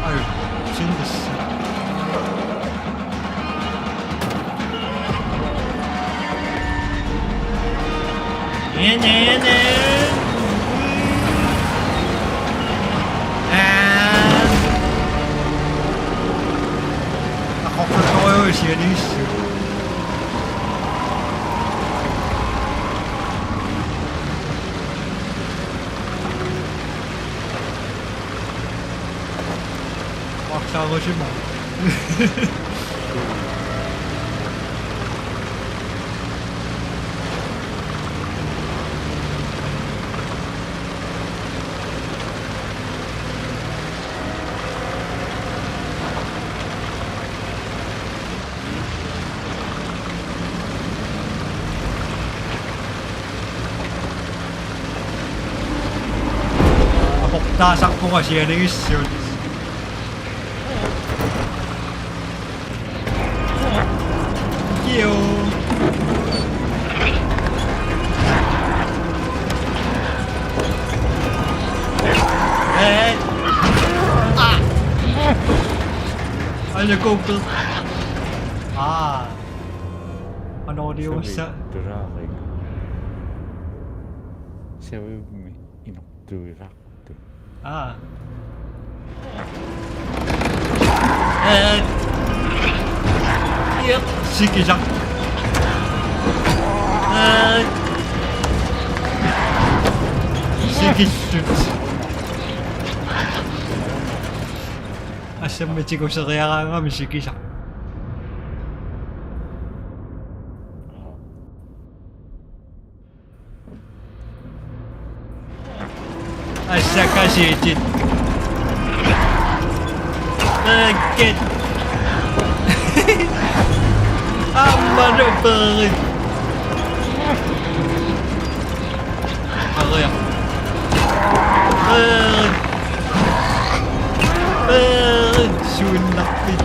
Ay, sindes. Ene, ene. Aa. Aqoqqatorujussuaq sianigissu. Aqsaarusimaa. Aportaasarpunga sianigissuit. Kiu. Ee. Aa. Aina kuukkut. Aa. Anoriussa. Sumi turarik. Savimmi inortuilaartut. Aa. Ee. Iiq. Sikisaq. Ee. Sikissut. Assammi tiguseriaraangami sikisaq. Assakasiitit. Aakkit. Aamma nuperit. Aria. Perit. Perit. Suunnarpit.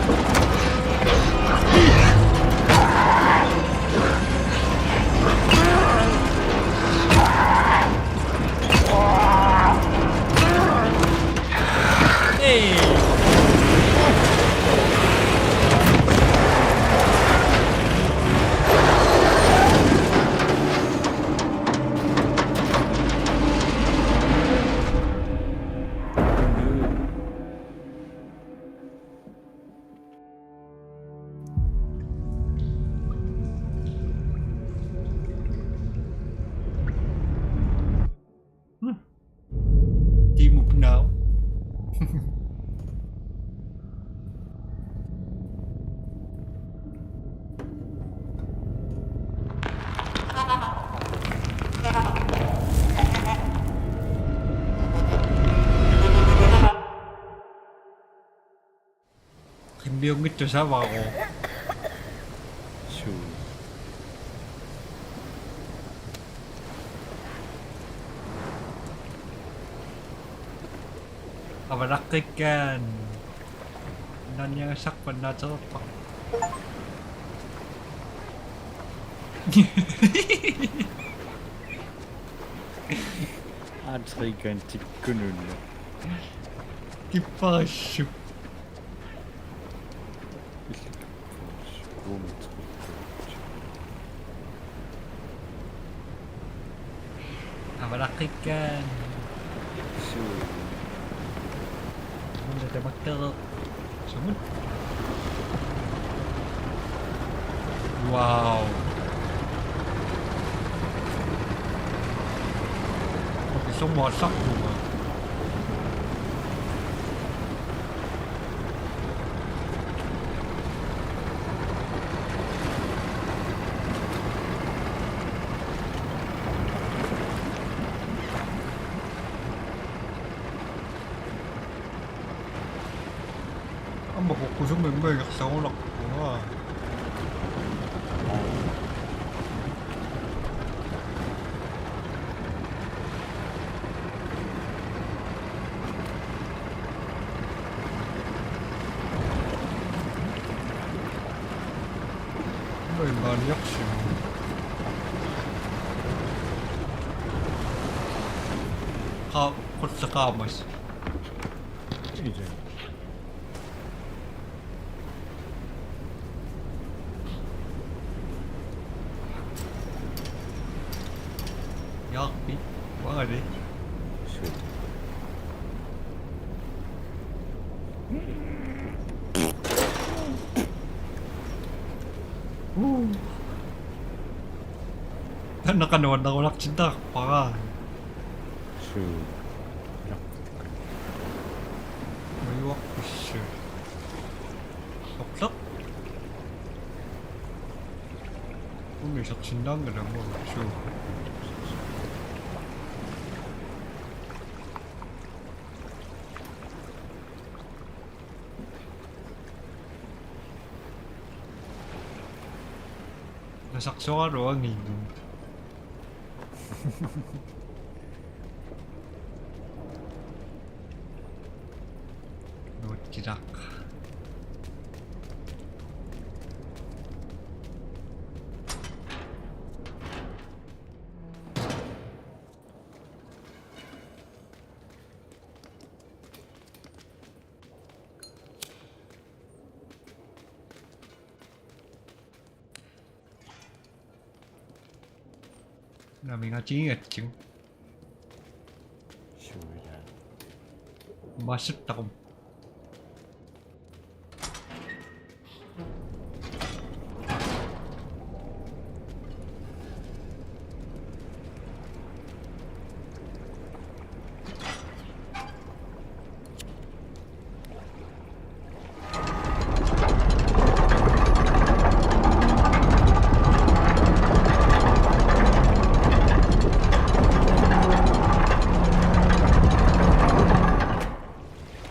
Hey. Qimmiunngitsoq savaroo. Suu. Avalaqqikkaanni. Naniagasarpa naatererpa. Atrigan tikkununna. Kipparissu. Avalaqqikkaanni. Suu. Una tamakkereerpoq. Sumut. Wow. Okei, sumut allarpunga. Aamma kukkusumik immaqa ingerlarunnarpunga. Oi, maaniarsimu. Qa-, qulleq qaammasoq. Ija. Jaappi, uangali. Suu. Uu. Taanna qanoq nuannerunartinneqarpara. Suu. Majuarpissut. Sorleq. Umi sorsinnaanngilaq aamma. Suu. Nasarsuaruanginnut. Nuutsilaq. Naamik, atigigatsigit. Suuja. Maassuttaqum.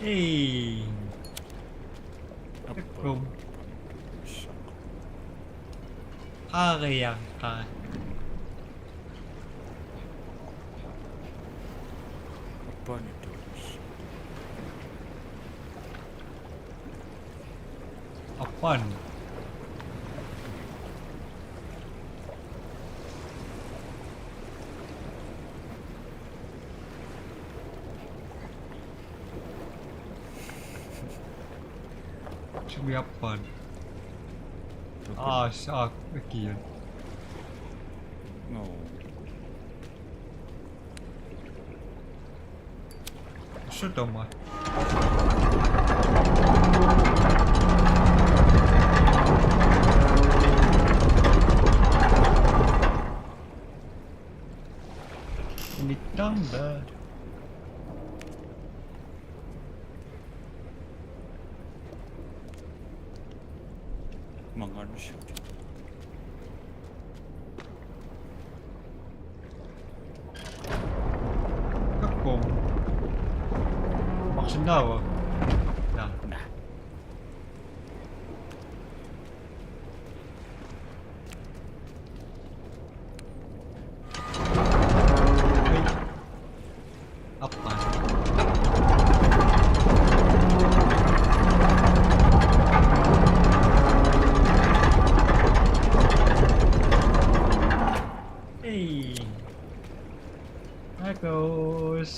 Ei. Appa. Appa. Aariarta. Appa ni tuus. Appan. Sumi appan. Appan. Aa, saa, äkkiä. No. Sodoma. Nittambe. Kakko. Maksinnaava? Naa. Naa. Appaa. Ei. Tacos.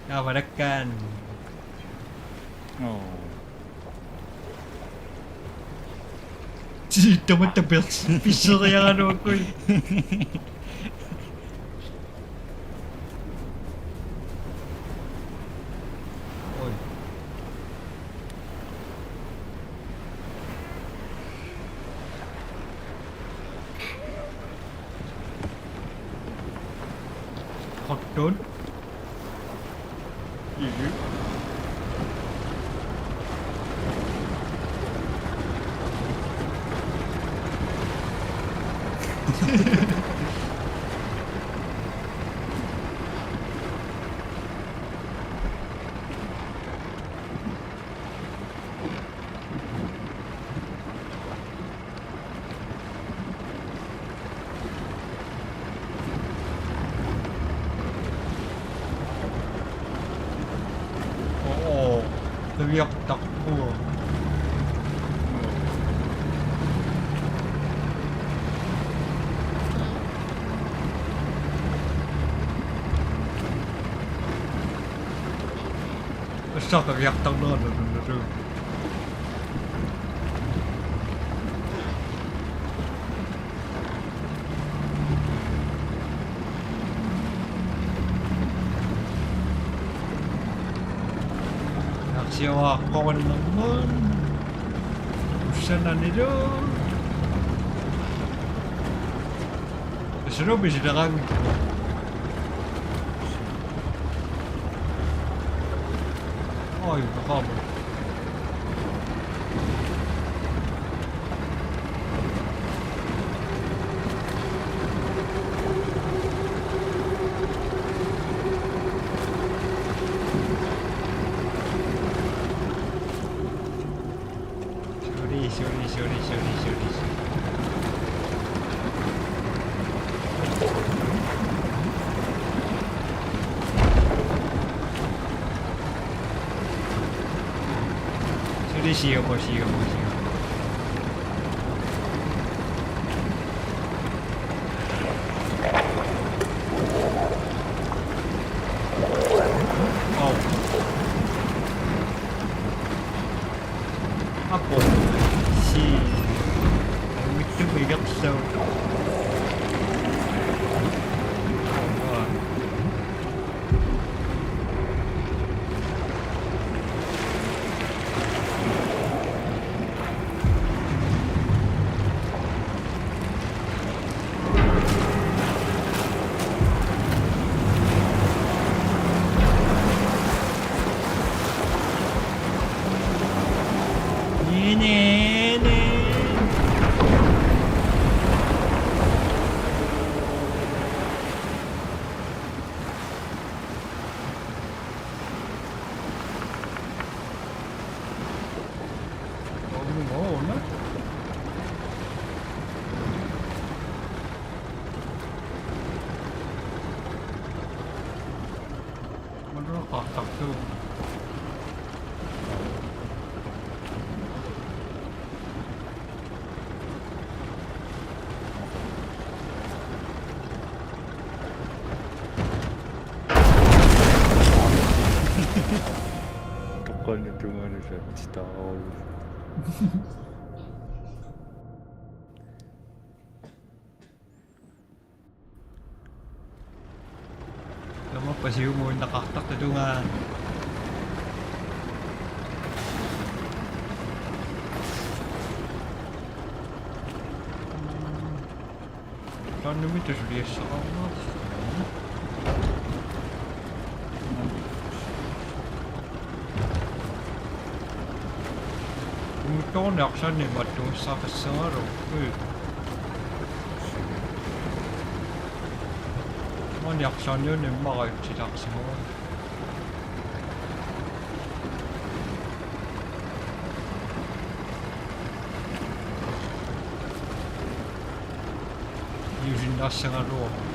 Jaa, malakkaan. Oo. Tamatta pers-, pisseriaraluakkui. Oj. Hot dog. Mhm. Oo, qiviartarpunga. Tassa qiviartarnera nununulu. Naarsiaqqarunnarmat. Ussananilu. Asulu pisileraanngilaq. Oj, hvor kommer det? Suli, suli, suli, suli, suli. Suli, siumo, siumo, siumo. Au. Apo. Si. Mittu migersaut. Toqqaannaq tungaanut saatitaaraagut. Taamaappoq siumuinnaqartartut tungaanut. Taanna mita suliassaqarnersoq. Toorniarsaanni mattuussaqassagaluarpoq. Maaniarsaanniunni immaqa itsitarsimavara. Iusinnassagaluarpoq.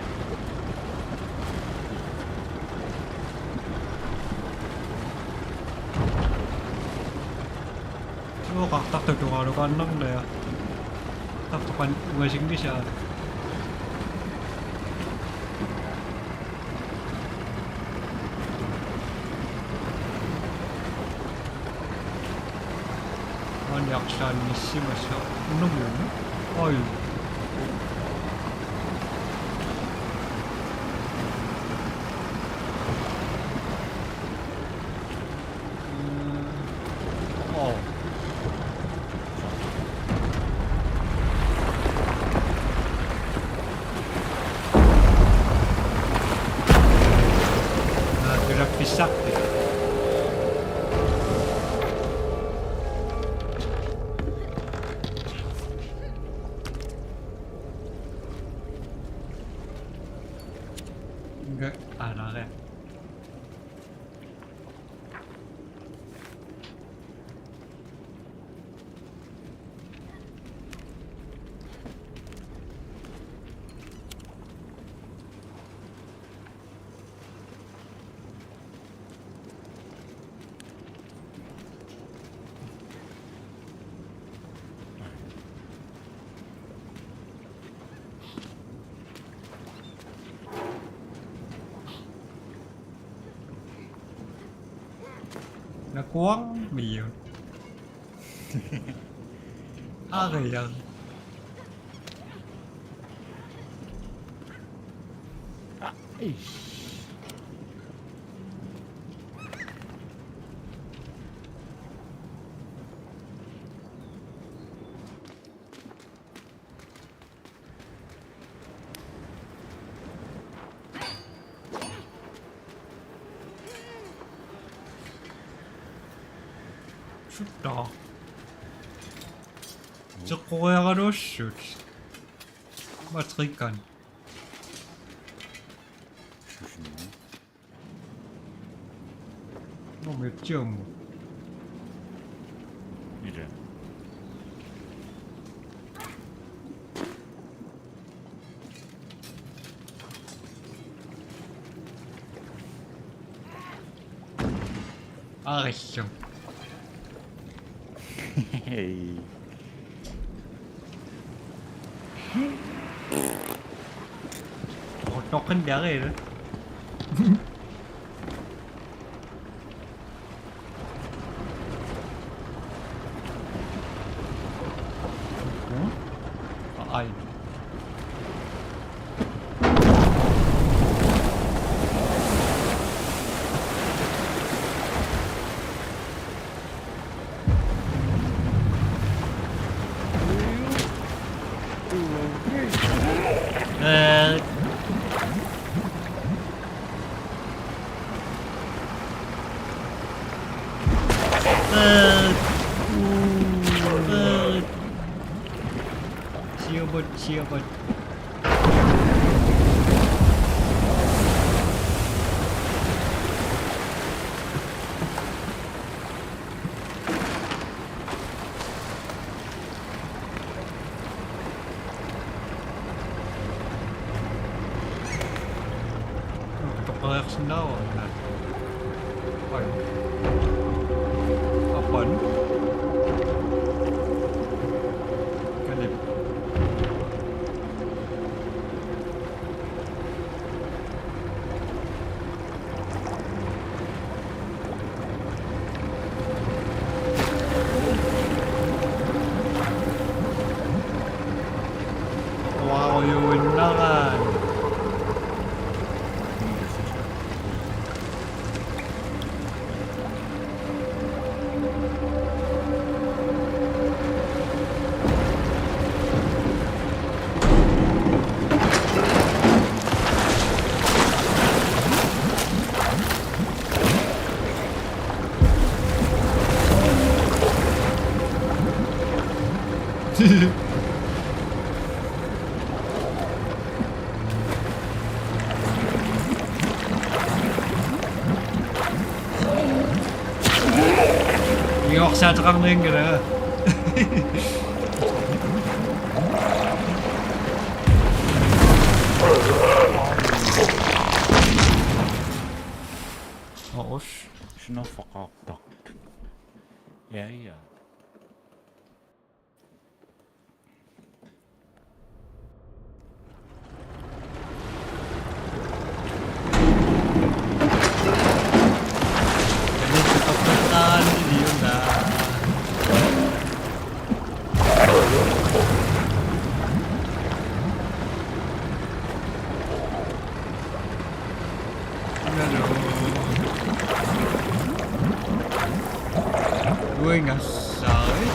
Uoqartartut tugalukaannarnera. Tartoqan uasinngisaa. Maaniarsaannissimassaq unamuunga. Oj. Mm. Oh. Naa, tulaffissarpit. Nga-, aa, naa, re. Nakuarmiu. Ariaq. Aa, ish. Sutta. Teqqoriaraluassut. Matrikan. Nå, men jeg må. Ila. Arissum. Hej. Toqqinniarina. Ai. Eh. Eh. Eh. Siobot, siobot. Toqqariarsinnaavara. Ai. Apan. Kalip. Wow, you in the line. Saateqarnianngilanga. Oos, sinaffaqaartartut. Ja, ja. Hello. Uingassai.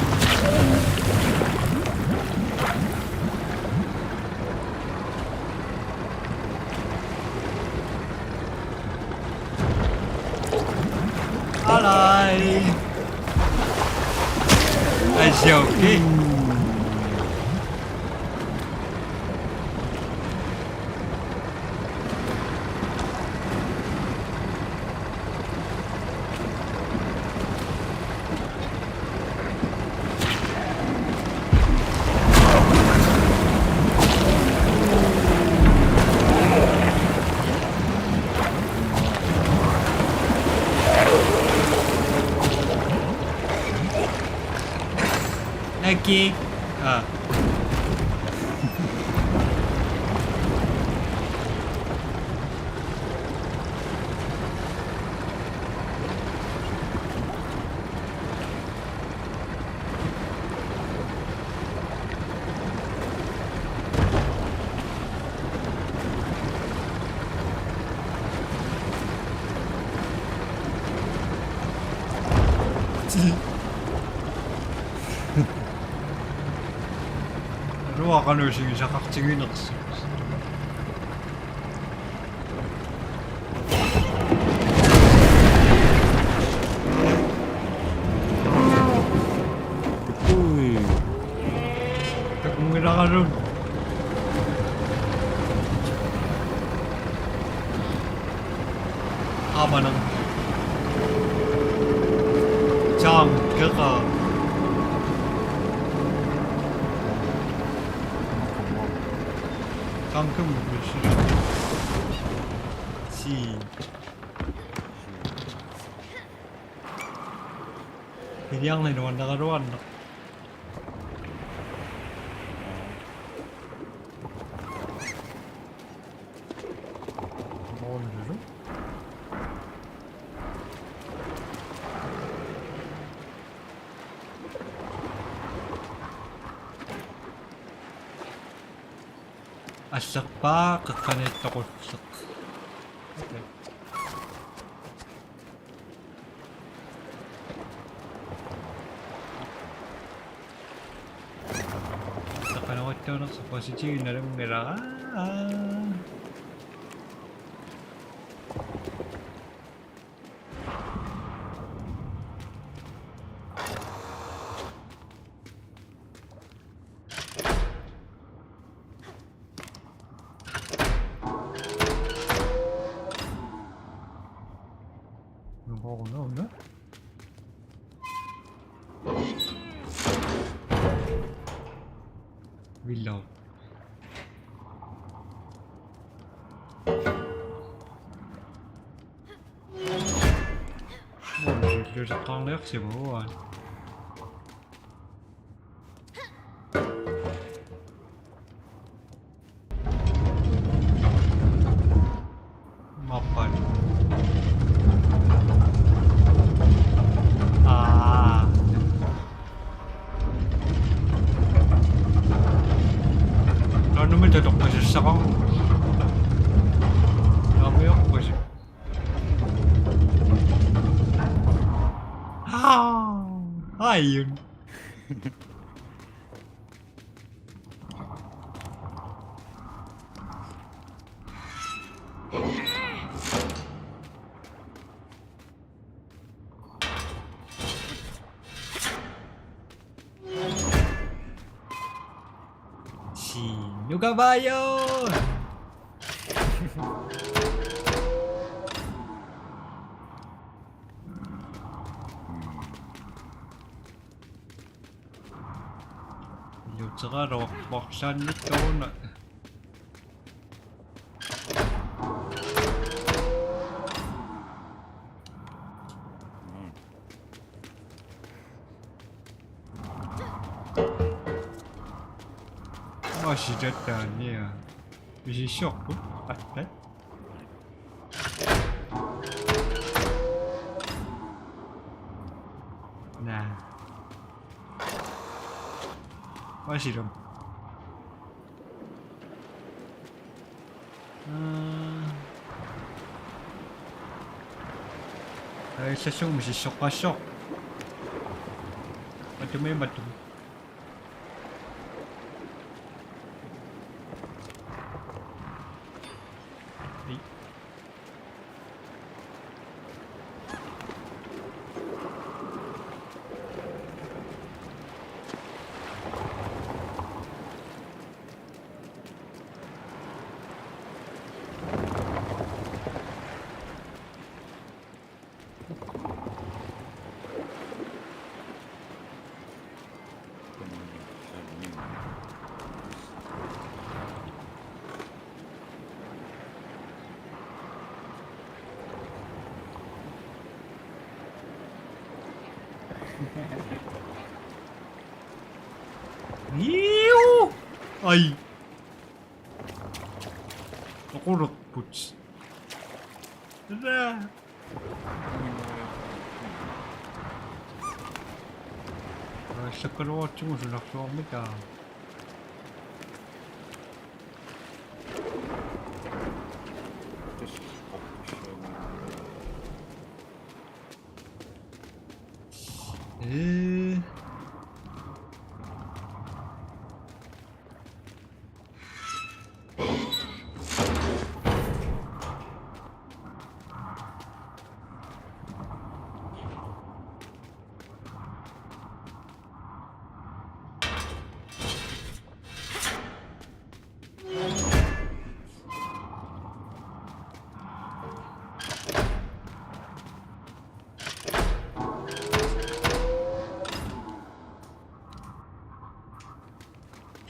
Alai. Ai, se on ki. Lagi. Ah. Ruaqanuusigisaqartiginersoq. Ui. Takunngilaralun. Aamma. Taanna kera. Taanna kera. Si. Piliarnit nuannaraluarneq. Moorlulu. Asserpaa qeqqaniittoqulleq. Okay. Taqanuattuunersoq positiivinnalunngilaq. Nuuvoq, nuuvoq. Villau. Muulluuseqqaarniarsimaguaa. Mappan. Aa. Taanna mita toqqissaqarpoq. Naamiorpusi. Aa. Aajuna. Sinukabayo! Seqaluarpallaanngitsoq una. Masitattaania. Misissorput attat. Naa. Masilum. Aa. Ai, illassugu misissoqqassaaq. Matumi, matumi. Ai. Iu! Ai. Toqulerput. Raa. Aa, sakkaluartigu sunarsuarmik taa. Ee.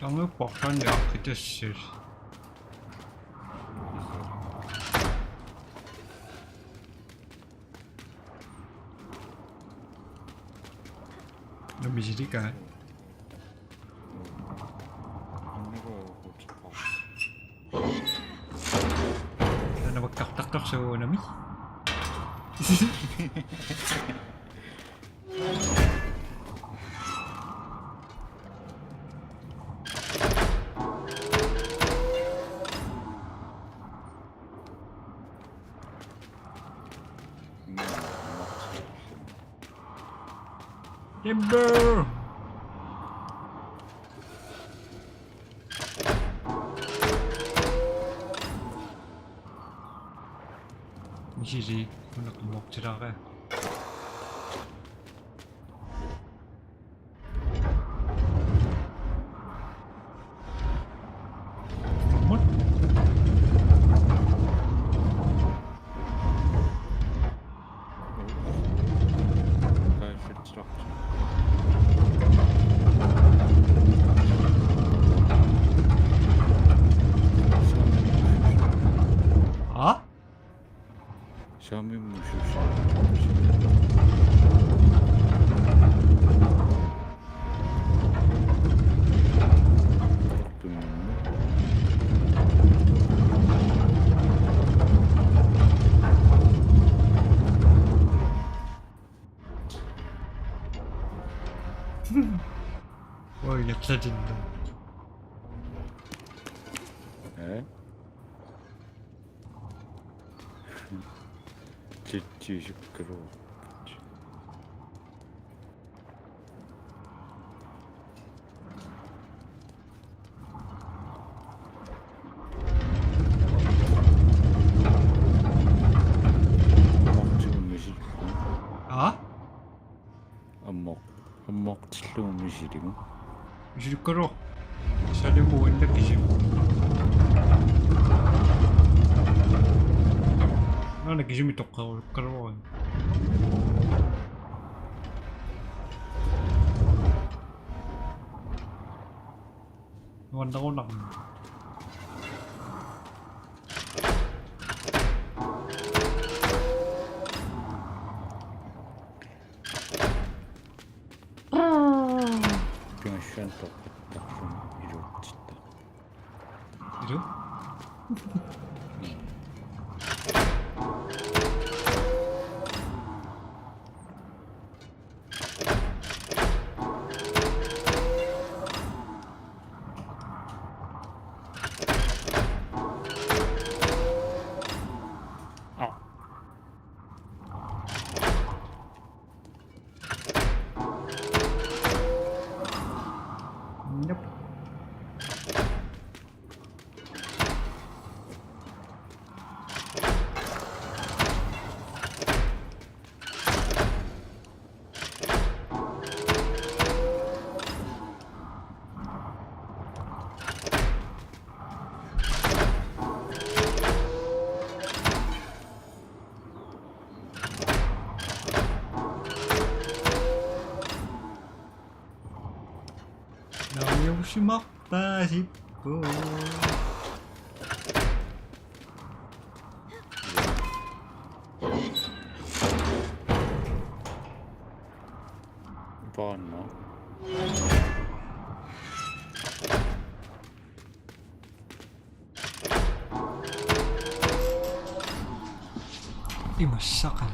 Sangup porsanni aqqitassis. Namisilikaa. Nanavakkartartarsuunami. Timber! Misili, una qimmuqtilaaqaa. What? Aa? Saami musuusi. Oi, jaksatinnut. Eh? Titsi sukkaluarput. Aa? Ammoq. Ammoqtillugu misiligu. Misilikkaluaq. Salimu uinna kisimi. Naana kisimi toqqerukkaluarluni. Nuannerunarmi. Pingassuan toqqittarluni iluatsitta. Ilu? Nope. Naviusimarpaasippoq. Paanna. Imassaqan.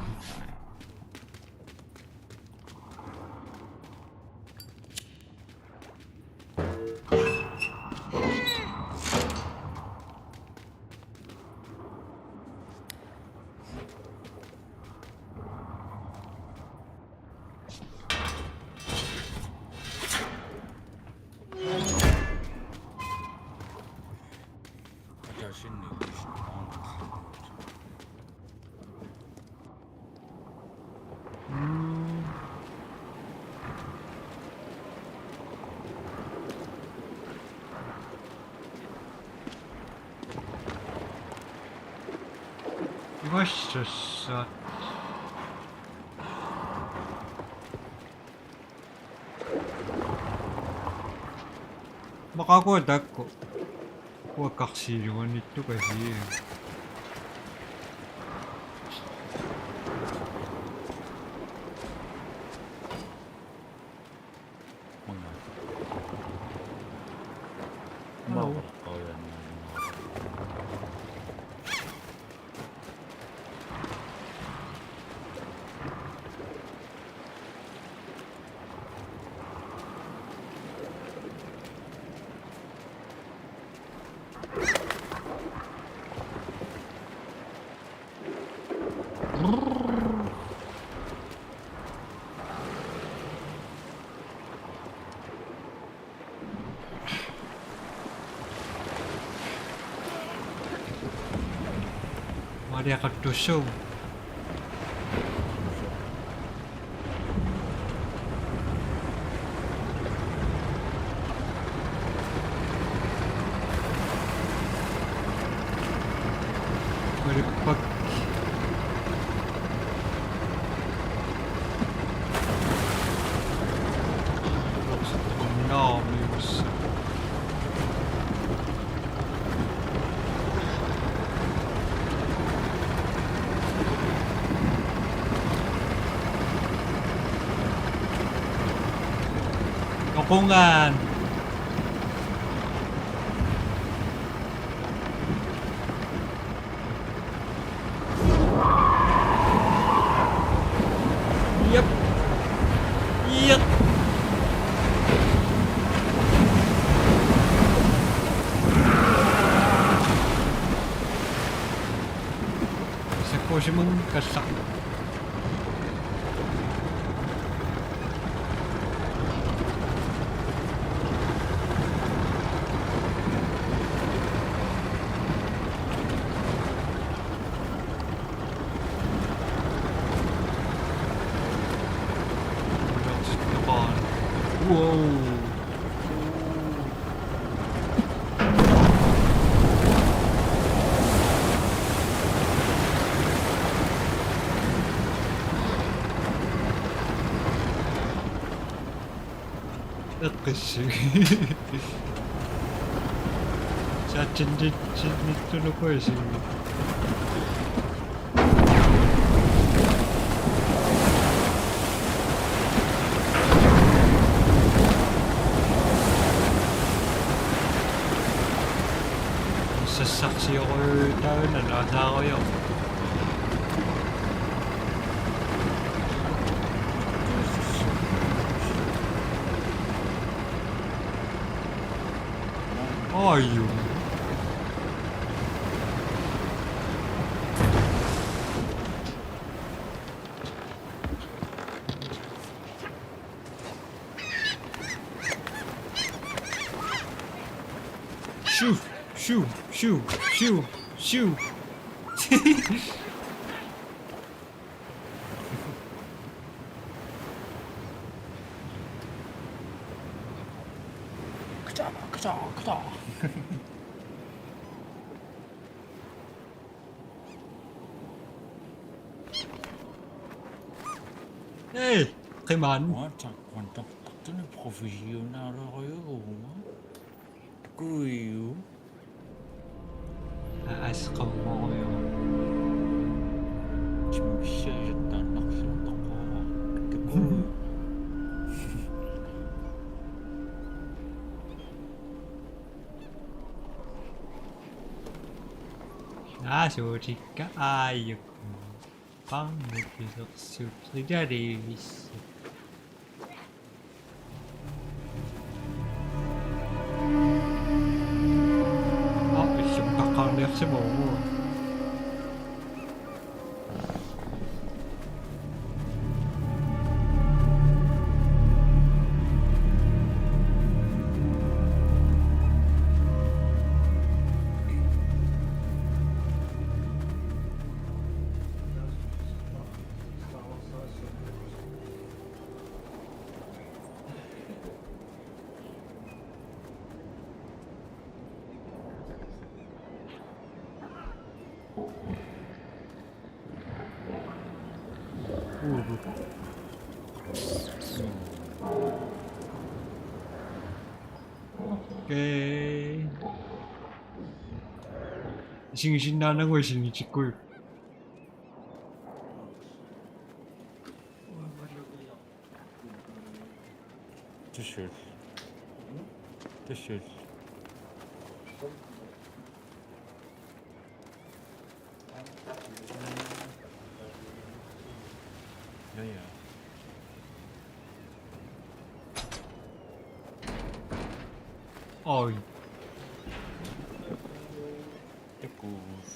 Imassassaat. Maqaakua taakku. Uakkarsiiluanittukasiiga. Hello. Maaliaqattussuu. Malippak. Naamiussaq. Oqungaan. Yep. Yep. Sakkuusimanngikkallarpoq. Wow. Eqqissuk. Taatsinniittunuku isinnut. Sassarsiorujussuarmik taanna naasaarujoorpoq. Aju. Shoo, shoo, shoo, shoo, shoo. Kata, kata, kata. Hey, come on. What a quantum. Tuni professional. Kuiu. Aasqammoruju. Timmissaasut taannarlugu toqoraa. Takuju. Naasuutikka aajuku. Pangutisersup ritarivis. Aa, issukkaqarniarsimavoq. Okay. Isigisinnaanagu isigisikkuit. Tissue. Tissue. Ja, ja. Oj. Takuss.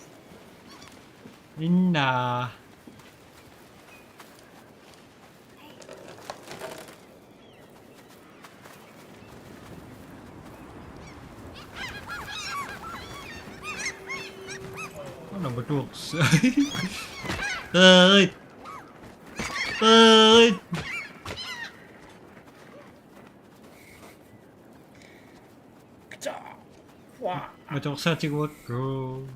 Inna. Anna batuks. Oi. Oi. Matuksaatigukku.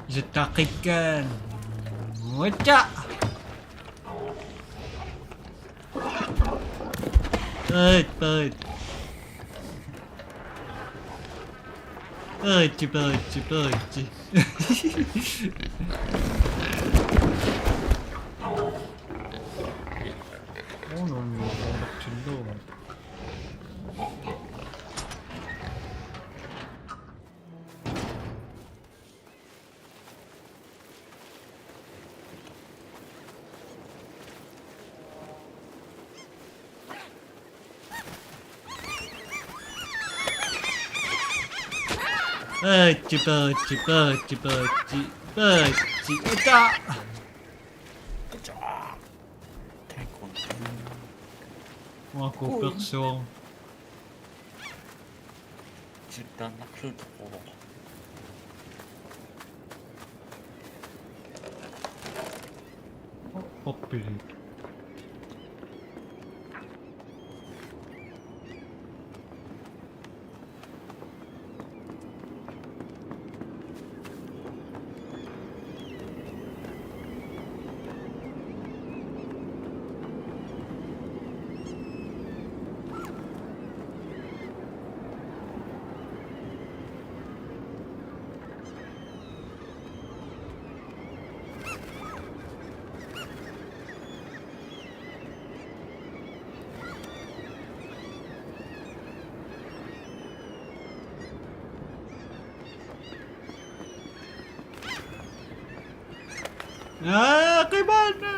Isettaqikkan. Mucha. Pøt, pøt. Pøt, pøt, pøt. Oh, no, no, no, no, no. Pøtsi, pøtsi, pøtsi, pøtsi, pøtsi, ata! Uanga kupersuaq. Sittaannarlugu toqoraa. Poppili. Ah, kaibaanna!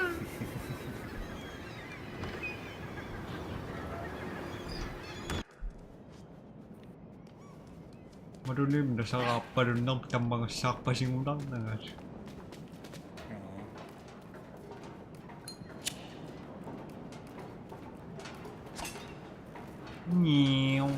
Malulim nasaraarpalunneq tammagassaarpasingularnagas. Nyiu.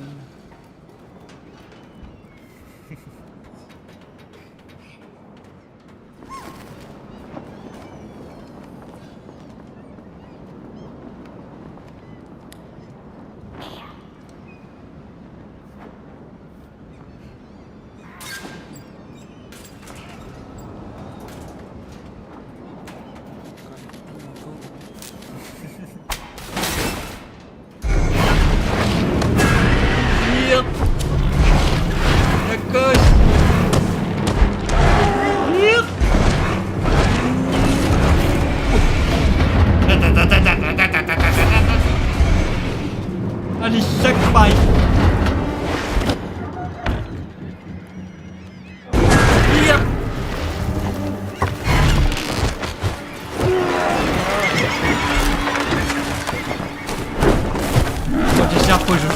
Yep. Takkas. Yep. Ani sakpai. Yep. What is up with you?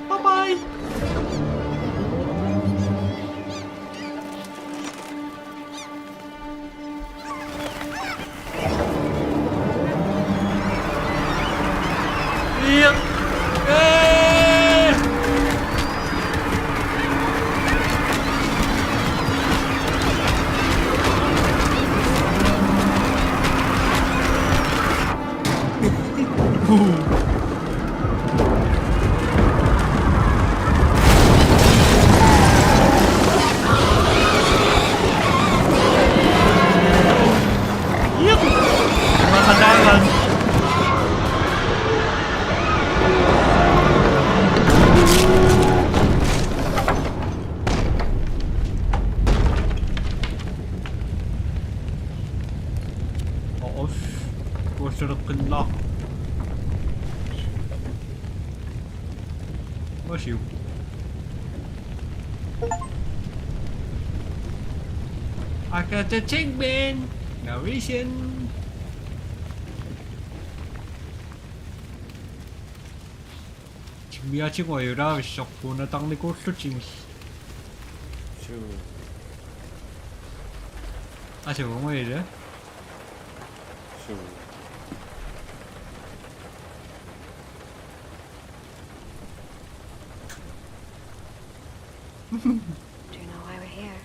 Bye bye. Oq. Kuussaleqqinnaaq. Wasiu. Akata Tingben. Narration. Timmiatigut ajulaavissaq puunatarnikuullutigit. Suu. Asugunga ila. Suu. Do you know why we're here?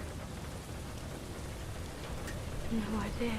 No idea.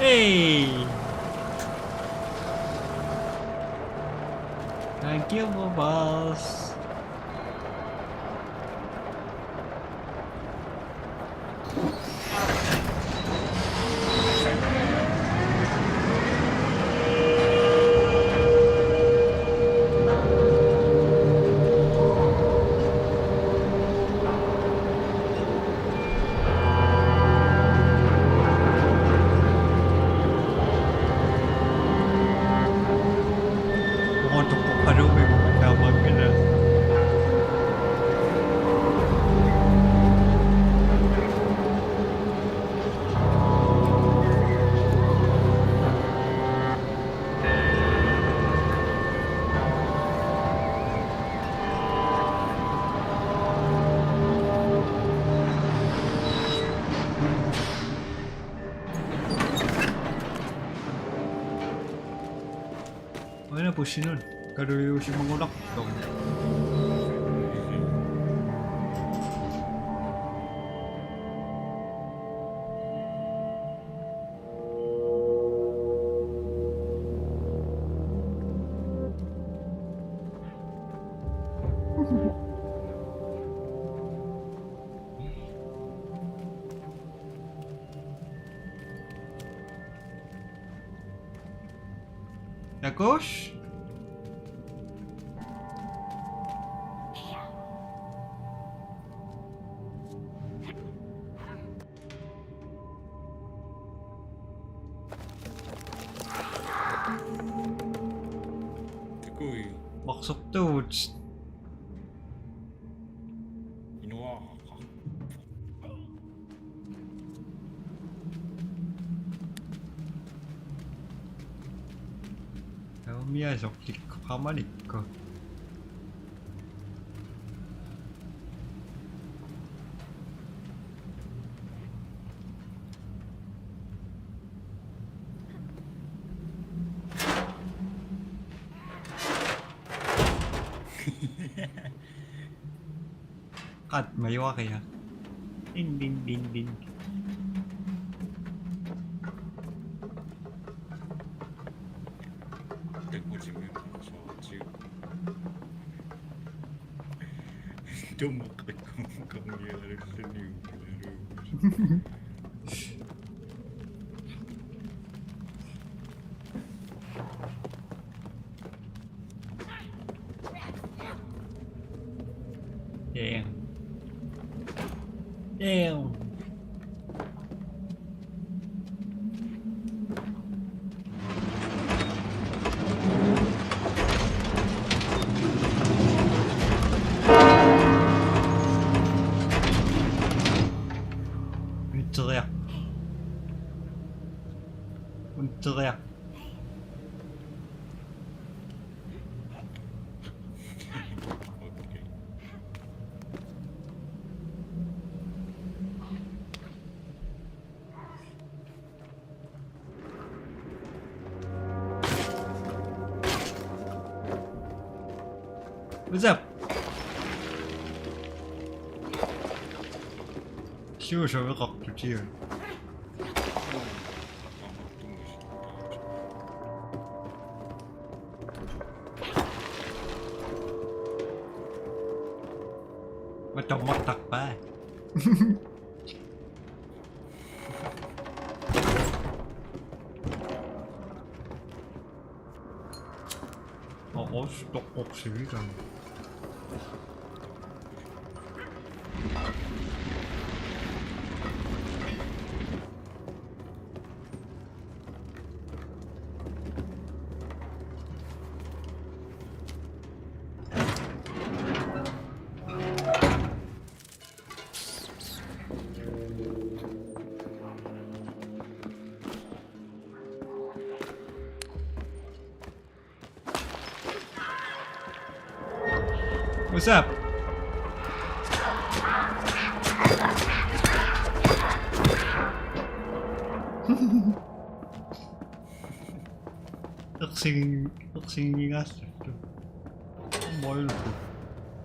Hey! Thank you, Bubbles. Aana pussinut kalujuusimagulaq. Takuss? Takui. Maqsortuut. Inuaraqa. Taumia soqikku qamanikku. Qat majuaria. Ding, ding, ding, ding. Takutimi soorlu. Tumma qakku qangiarulluni. Damn. Damn. Unteriaq. Unteriaq. What's up? Sure, sure, we'll talk to you. What the, what the fuck? Aa, også toqqorsivigalugu. What's up? Eqsing-, eqsinngingaassuttu. Moilku.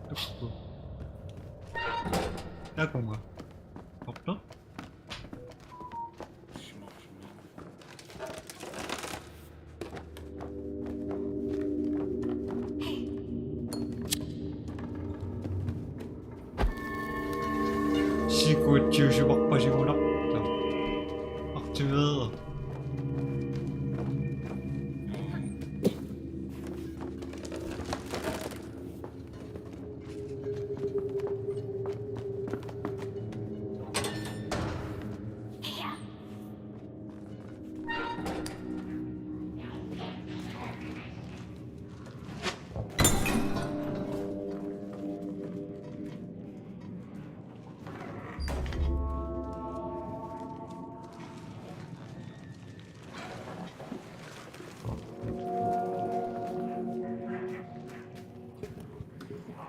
Tukku. Takunga. Doktor? Sima, sima. Sikuatsiusimarpasigunarpoq. Aktiveret.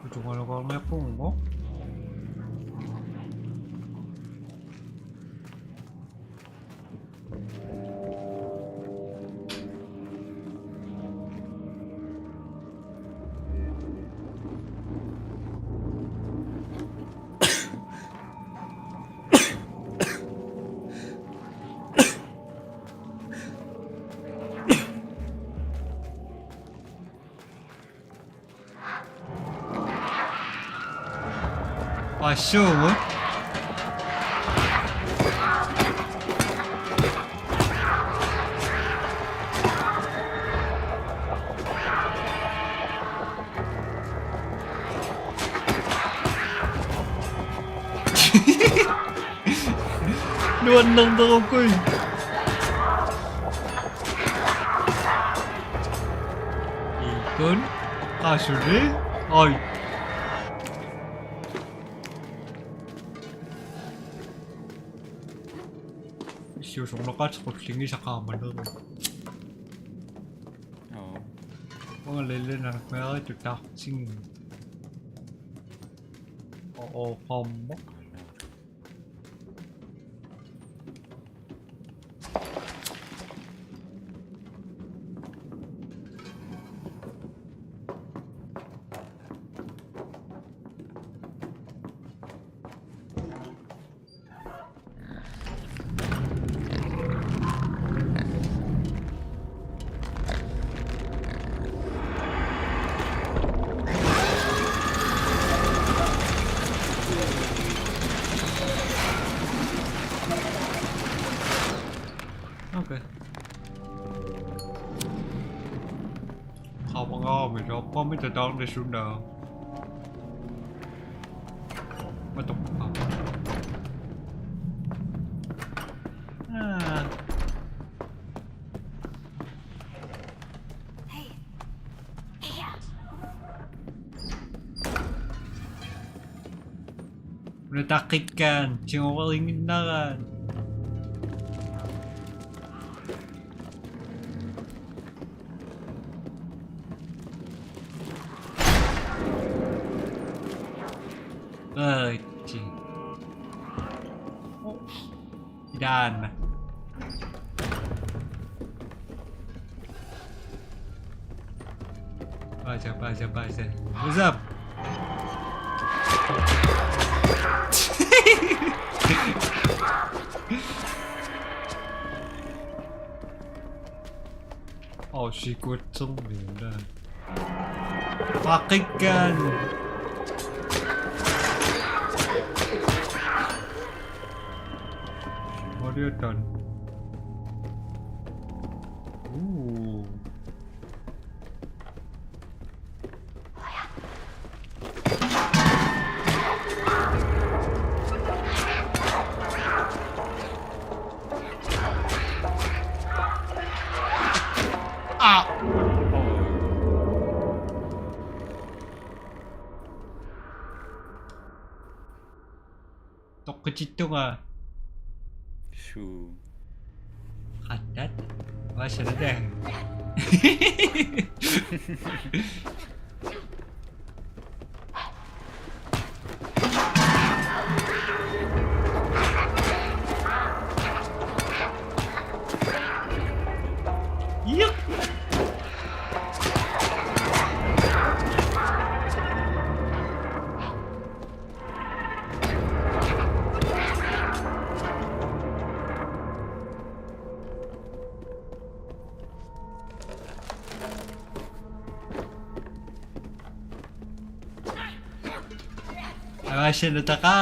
Utungalukaarniarpugut. Asuugut. Nuannernerukkui. Ikun qasuli. Oj. Siusornaqaat qullingisaqaamaneru. Joo. Uanga lillina meeritut taartingi. Oo, oo, qaamma. Okay. Qapangaarami, qapangaarami tataarnassuunaa. Matoq. Ah. Una taqqikkaan, tigorinnginnaraat. Aitsi. Ilaanna. Paasa, paasa, paasa. What's up? Oh, she quit to me. Fucking gun. What have you done? Ooh. Ah! Toqqitittunga. Suu. Qattat. Vasanada. Yep. Avasanataqa.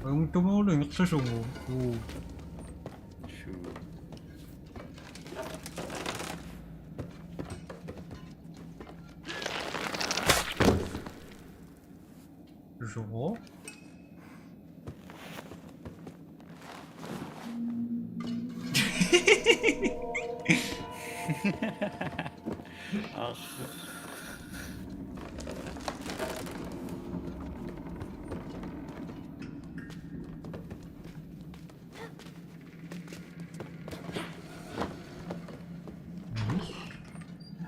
Ungtumulu ingerlasugu. Uu. Suu. Suu. Ah.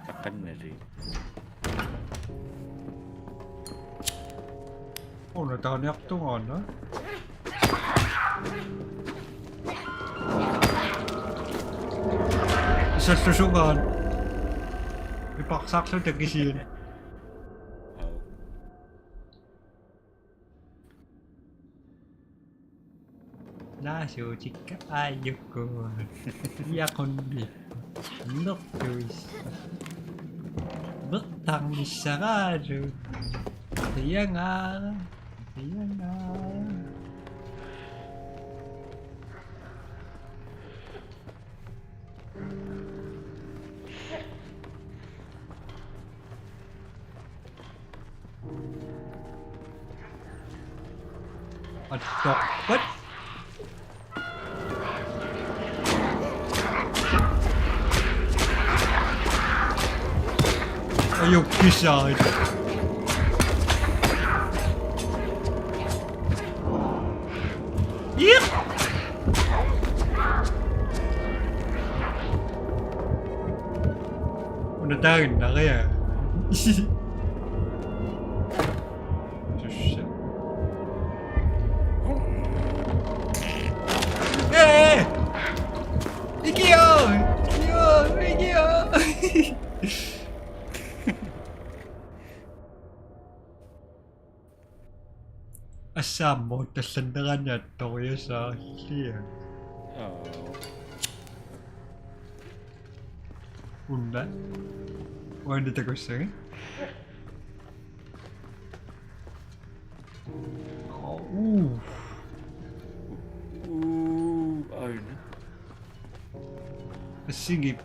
Taqqannali. Una taaniartungaana. Isallusungaan. Iparsarluta kisianni. Au. Naasuutikka aajuku. Iaqunni. Nertuis. Nertarnissaraalu. Qiangaa. Qiangaa. Attoqqat. Ajukkisai. Iq! Una taaginnariaa. Sussa. Ee! Ikio! Ikio! Ikio! Assaammoortallannerani attoriasaallia. Aa. Una. Uani takussagit. Uu. Uu, aina. Assigip.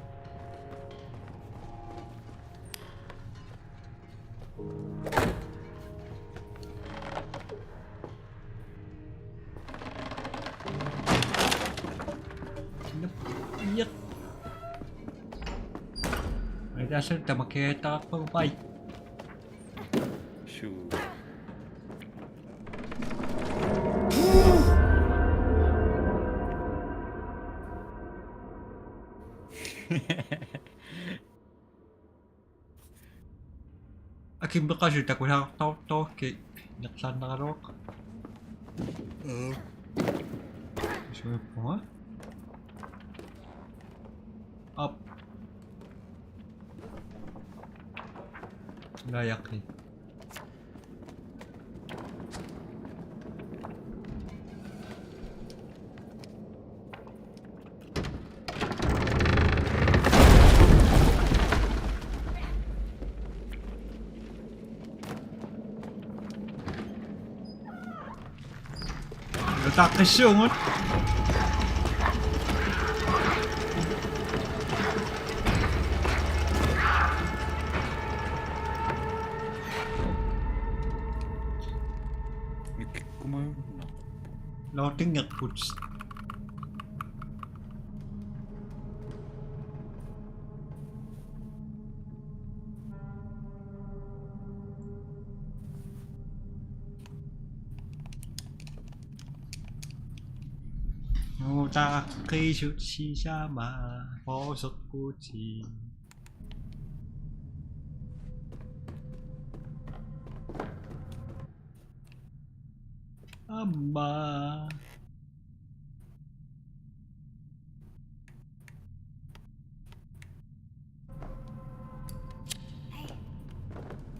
Iq. Ai, tassa tamakkiartarpagut, pai. Suu. Akimmeqasut takusaartortorki nerlaannaraluaq. Mm. Suippunga. Op. Najaqi. Taqqissuugut. Mikikkumajunnaarpoq. Loadingerput. Nuutaqqiisut sisamat pooseqqutit. Aamma.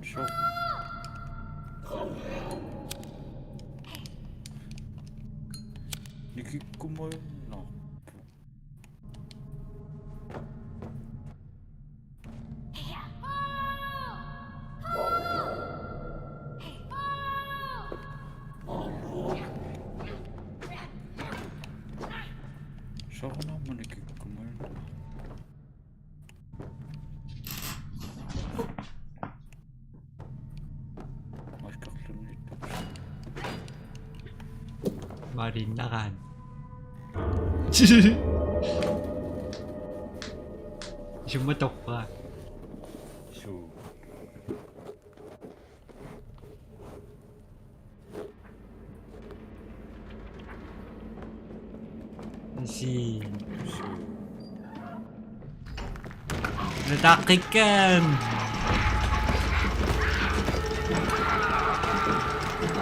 Sure. Nikikkumajunnaarpoq. Maaliinnaraanni. Isummat torraa. Suu. Isi. Nutaqqikkaan.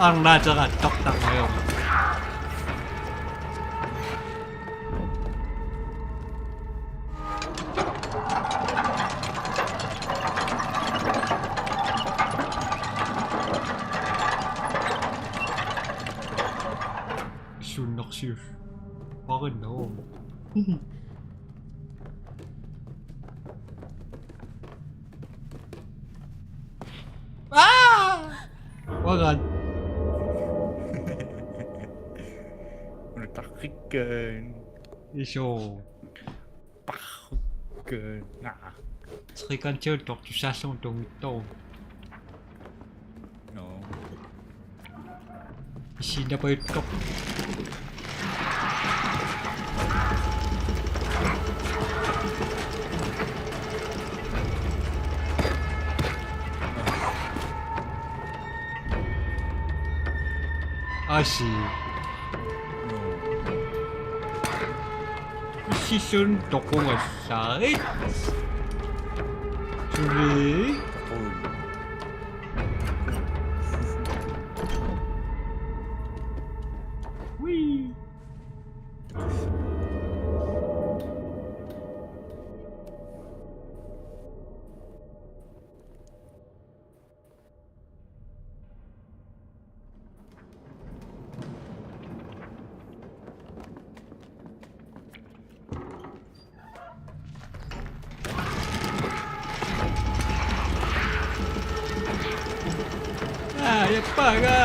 Arnaatera tortarmagu. Sunnarsius. Parinno. Ah! Wagan. Nutaqqikkaan. Iso. Parrukkaannaa. Trikantiut tortussaallunga tunngittoq. No. Isinapajuttoq. Asi. Issisun toqungassaarit. Suli. Wee. Ah, ya paga.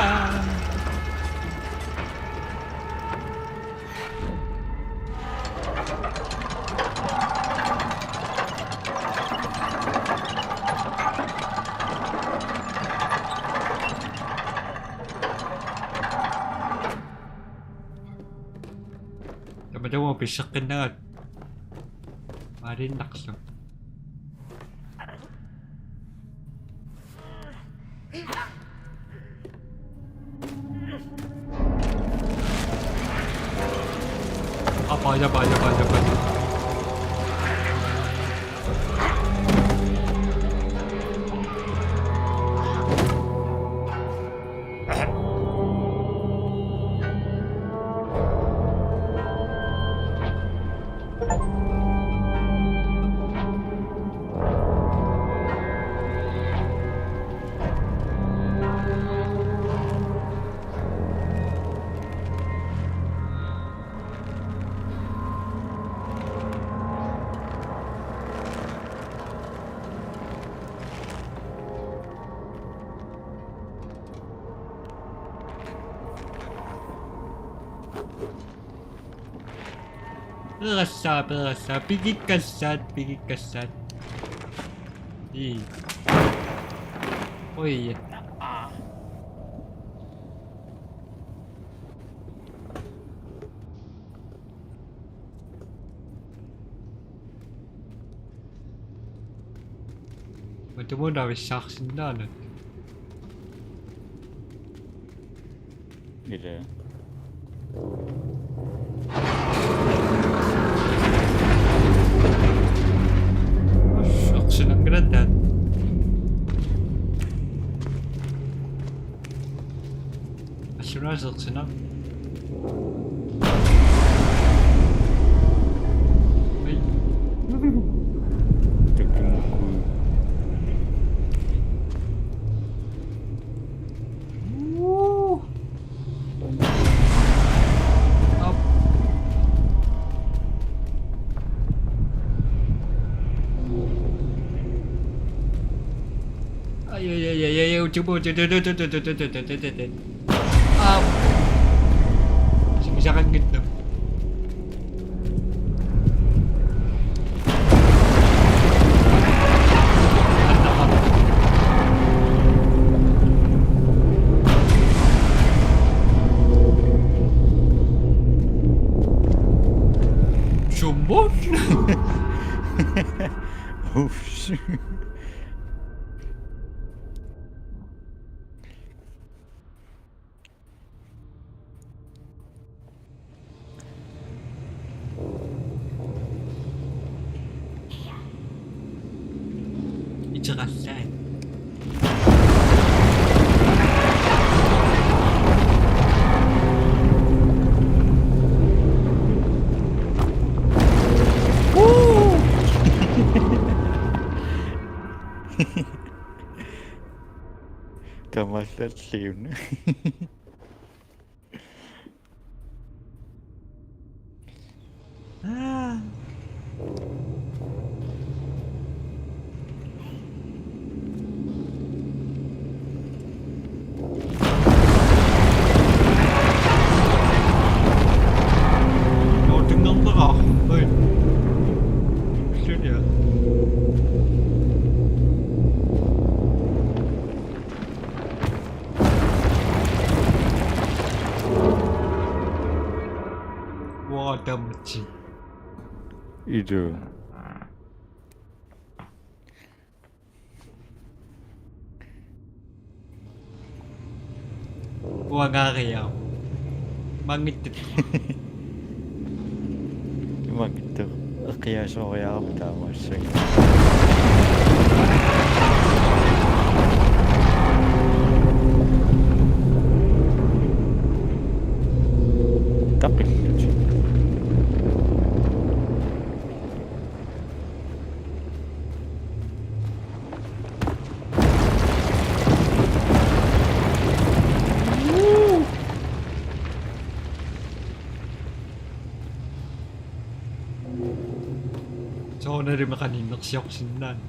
Tamatuma pisseqqinnagu. Maaliinnarlu. Apa, apa, apa, apa, apa. Peerassaaq, peerassaaq, pikikkassat, pikikkassat. Ii. Oi. Matumuuna avissaarsinnaanut. Ila. Ersinanngilaq taanna. Assunaasiinnaq. Ai. Takimuku. Woo. Up. Ai, ai, ai, ai, ai, utubu, utubu, utubu. Au. Simisaqanngitsoq. Allan. Tamallalliun. Nautinngernera. Oi. Suniaq. Uanga tamatsi. Idu. Uangaariaruk. Mangittat. Mangittat. Eqiasooriarama taamaassaga. Taqillutik. Soorunalimi qanoq innersiorsinnaanera.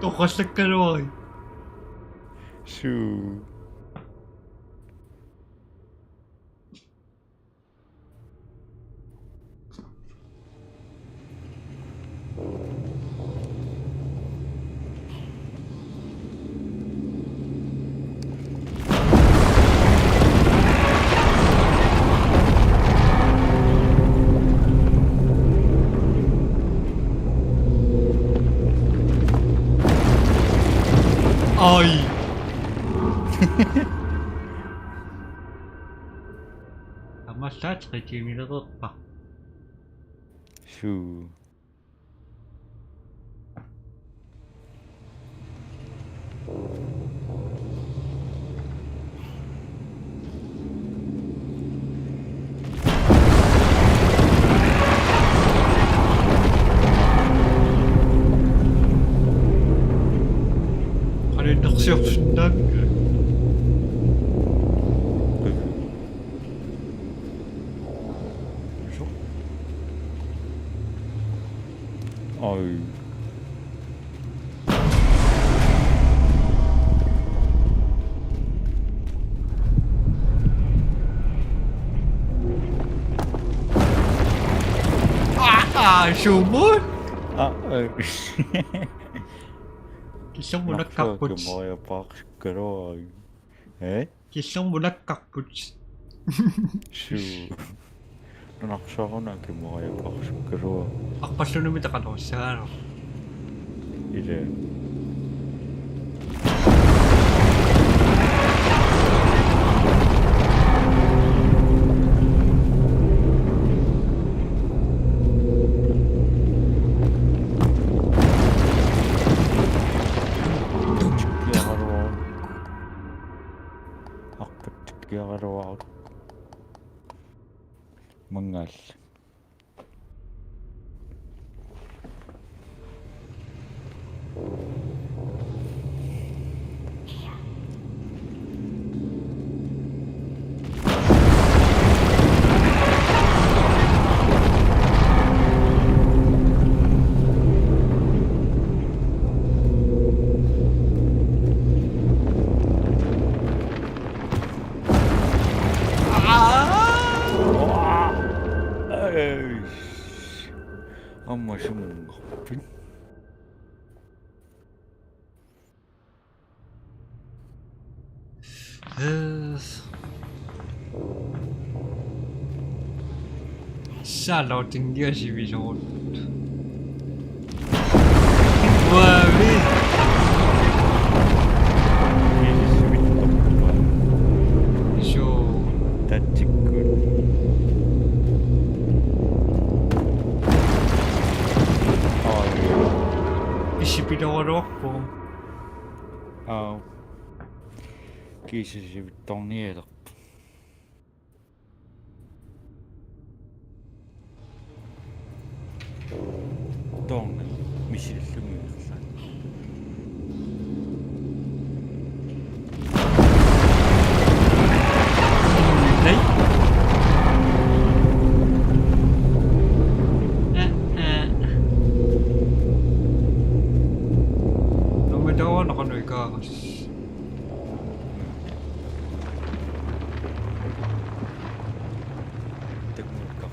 Torrallakkaluarit. Suu. Ai. Tamallutit qitiumilereerpa? Suu. Qanoq innersiorsinnaanera. Oj. Ah, ah, sumut. Ah, eh. Killormut nakkarput. Naqsuakka mojapaaqsukkaluarluni. Eh? Killormut nakkarput. Suu. Nunarsuaruna kimoja parsukkalua. Arpallunumi taqatorsaanera. Ila. Arpattikkiaraluaruk. Mangal. Aamma sumunngarpit. Yes. Saalortingia sivisoorut. Uavi. Kilisivittorpaa. Suu. Tatsikkut. Rokku. Aa. Kiisasivittornialerpoq. Toorna misillungilerlaat. Hej. Aa, aa. Nummer to, når du ikke har os. Tekniikka.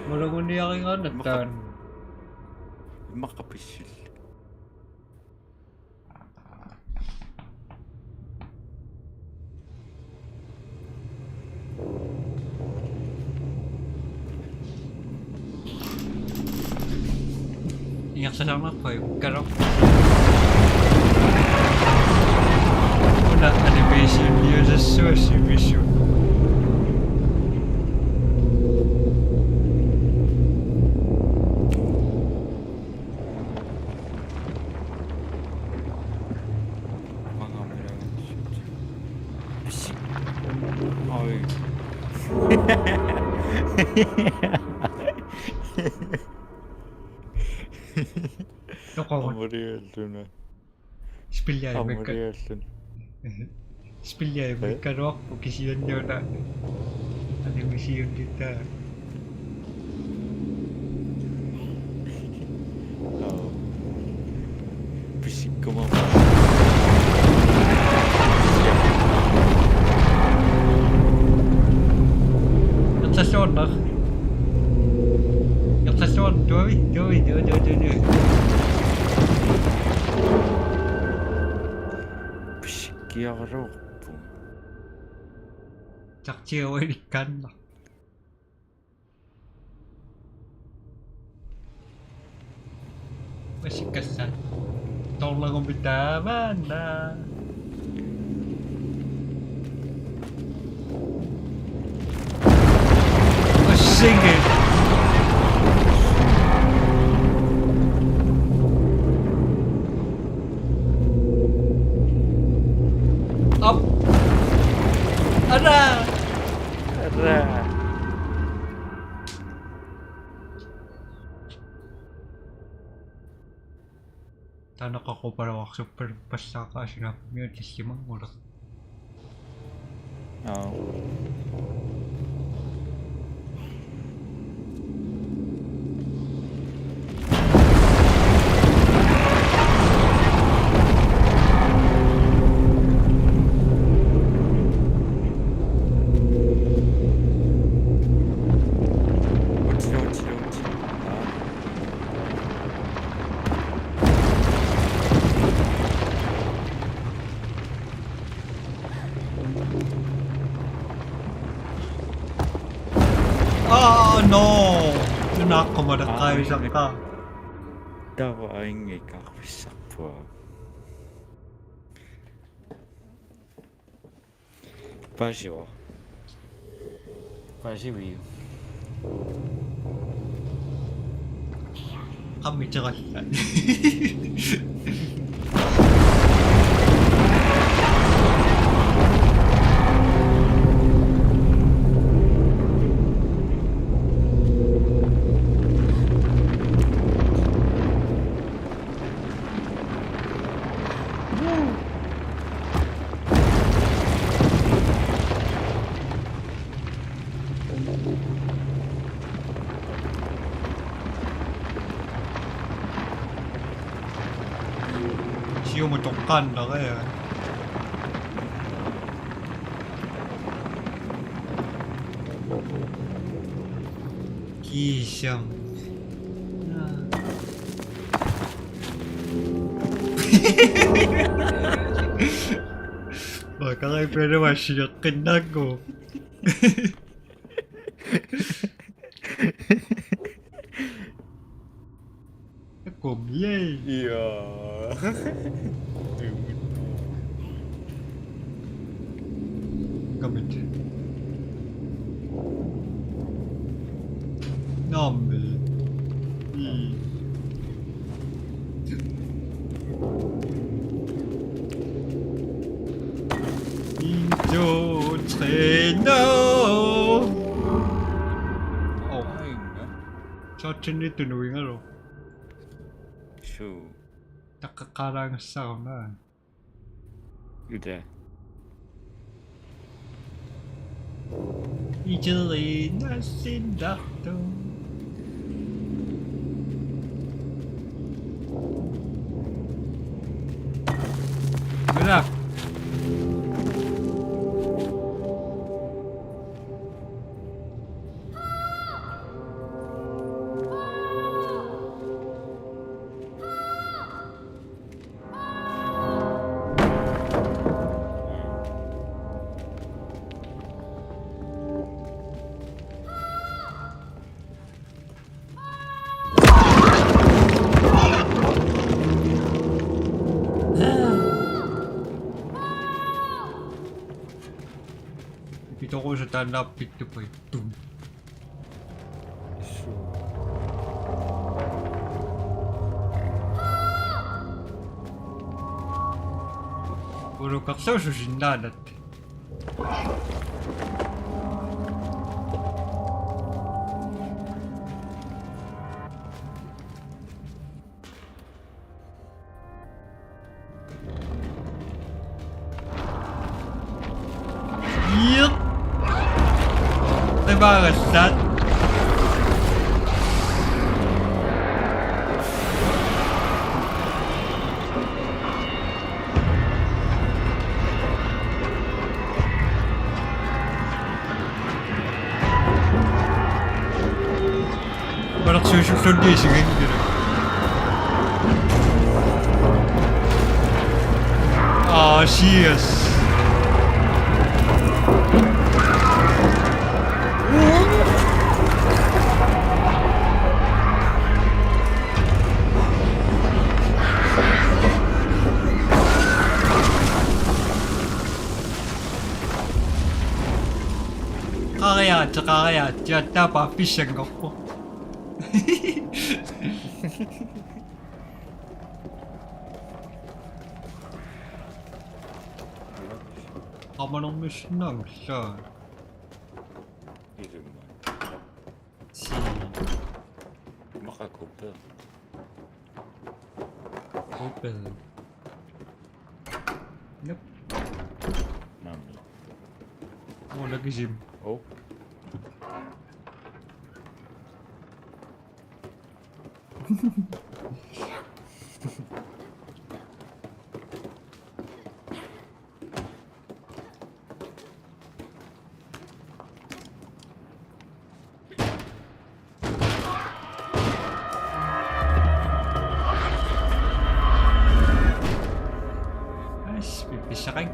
Mulunguniarigaannattaarn. Immaqa pissil. Ingerlaannarpara kalo. Una animationiusassuaq sivisut. Oj. Toqoruit. Amorialluna. Spilliarimikka. Amorialluna. Spilliarimikkaluarpoq kisianni una animationitaa. Aa. Pissikkuma. Ingerlalluarnaq. Ingerlalluarnaq. Tuavi, tuavi, tuavi, tuavi, tuavi. Pissikkiaraluarpunga. Tartiuilikkaannaq. Masikkassaq. Torlagummi taamaanna. Ussingi. Op. Ara. Ara. Taanna qaqupalaarsuppaluppallaaqaaq sinaappumiut tallimannguleq. Aa. Uti, uti, uti. Aa. Aa, no. Nuna aqqumaleqqaavisaqaaq. Taava aingikkarfissarpua. Paasivoq. Paasiviuk? Qammitigalla. Siumut toqqaannarpoq. Kiisami. Makariipialu assigeqqinnaakku. Kom, yay. Ja. En, to, tre, no! Oh. Aina. Saatinnittut nuingalu. Suu. Taqqaqqaalaangassarama. Ida. Iteriinassindartu. Mira. Pitorusa taanna pittupai. Tum. Ulukarluususinnaanat. Iiq. Qimaagassat. Palersuisulluunniit isiginngilaq. Ah, sias. Qariaat, qariaat, jattaapa pissanngorpoq. Qamanermissinnaanngillat. Ilumma. Sii. Immaqa kuppe. Kuppe. Yep. Naamik. Oh, lagi sim. Oh. Ais, pipissaqak.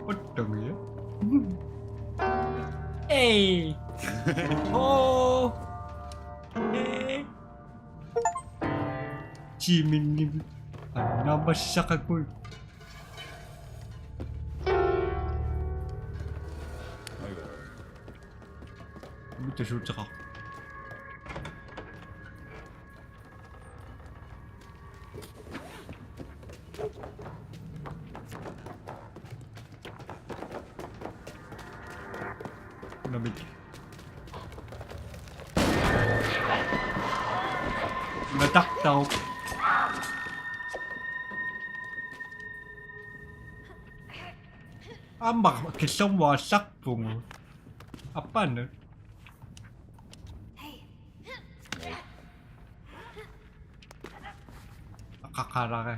Ottomia. Ei. Oh. Ei. Tiiminni annaamassaqqakkui. Ajo. Mita suutseqaq. Namik. Mataqtauq. Aamma killermut aallarpugut. Appaannut. Aqaqalara.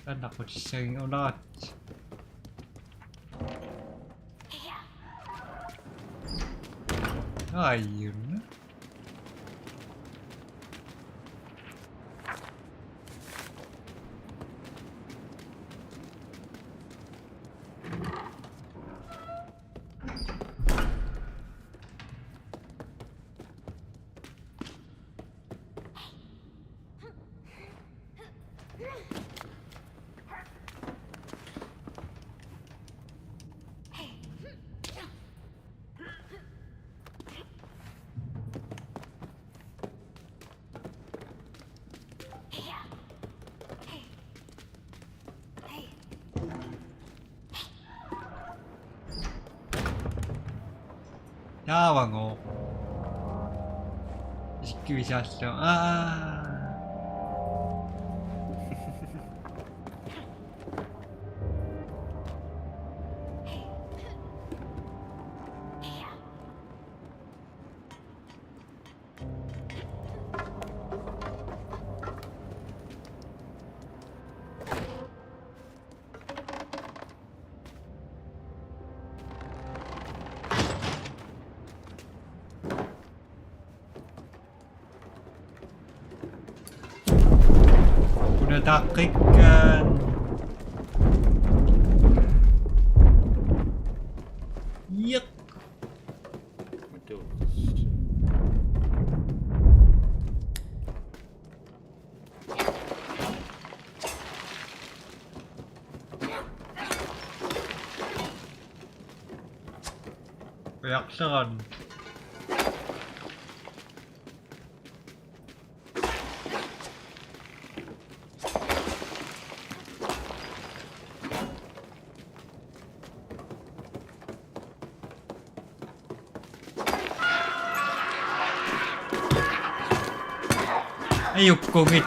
Taanna qutissaginngunarat. Aajuna. Taavagooq. Isikkivisaallu. Aa. Una taqqikkaan. Yep. Ujarlerani. Ajukkugit.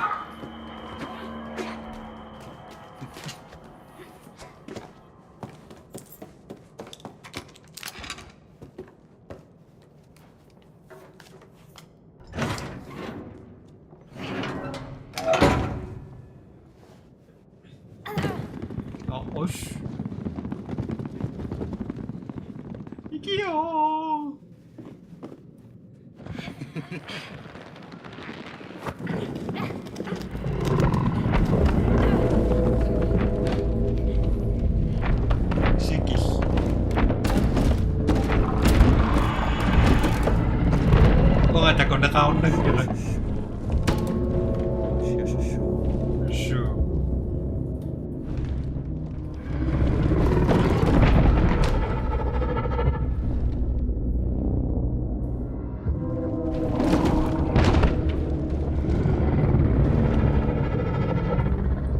Aa, osh. Ikiyo. Sikil. Uanga takuneqarunnanngilaq. Sure.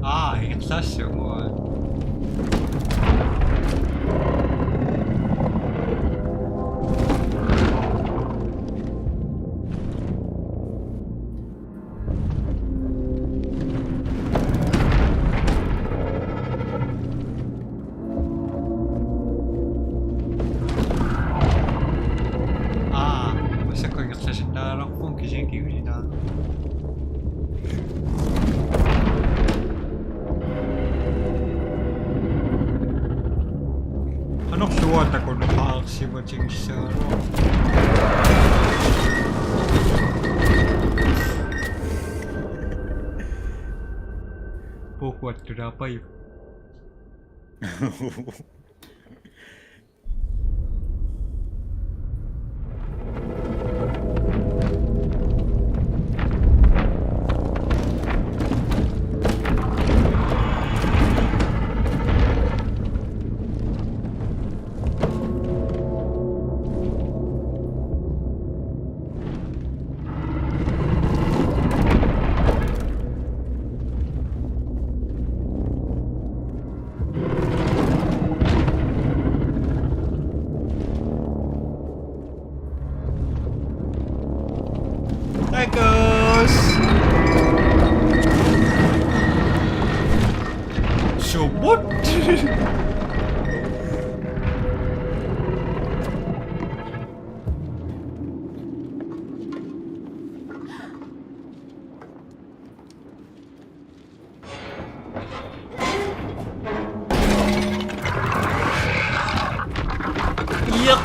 Aa, ingerlaassuunga. Aa, massakkut ingerlasinnaalerpunga kisianni kingulliit. Qanorluunniit takuneqarsimatigissaanga. Puukkuattulaapaju. Tacos! So what? Yep.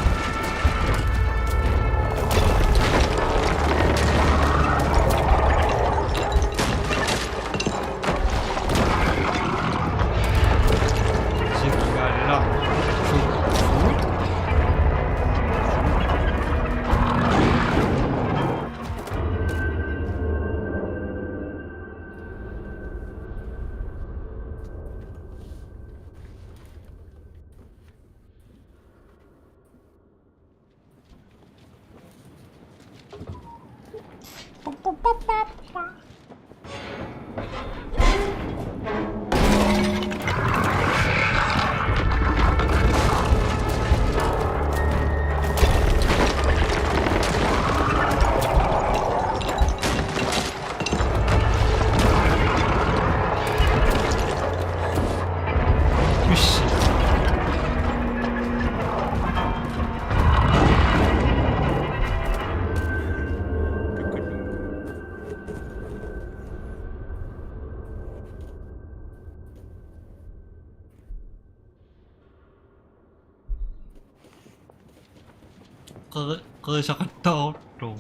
Qeri-, qerisaqattaartoq.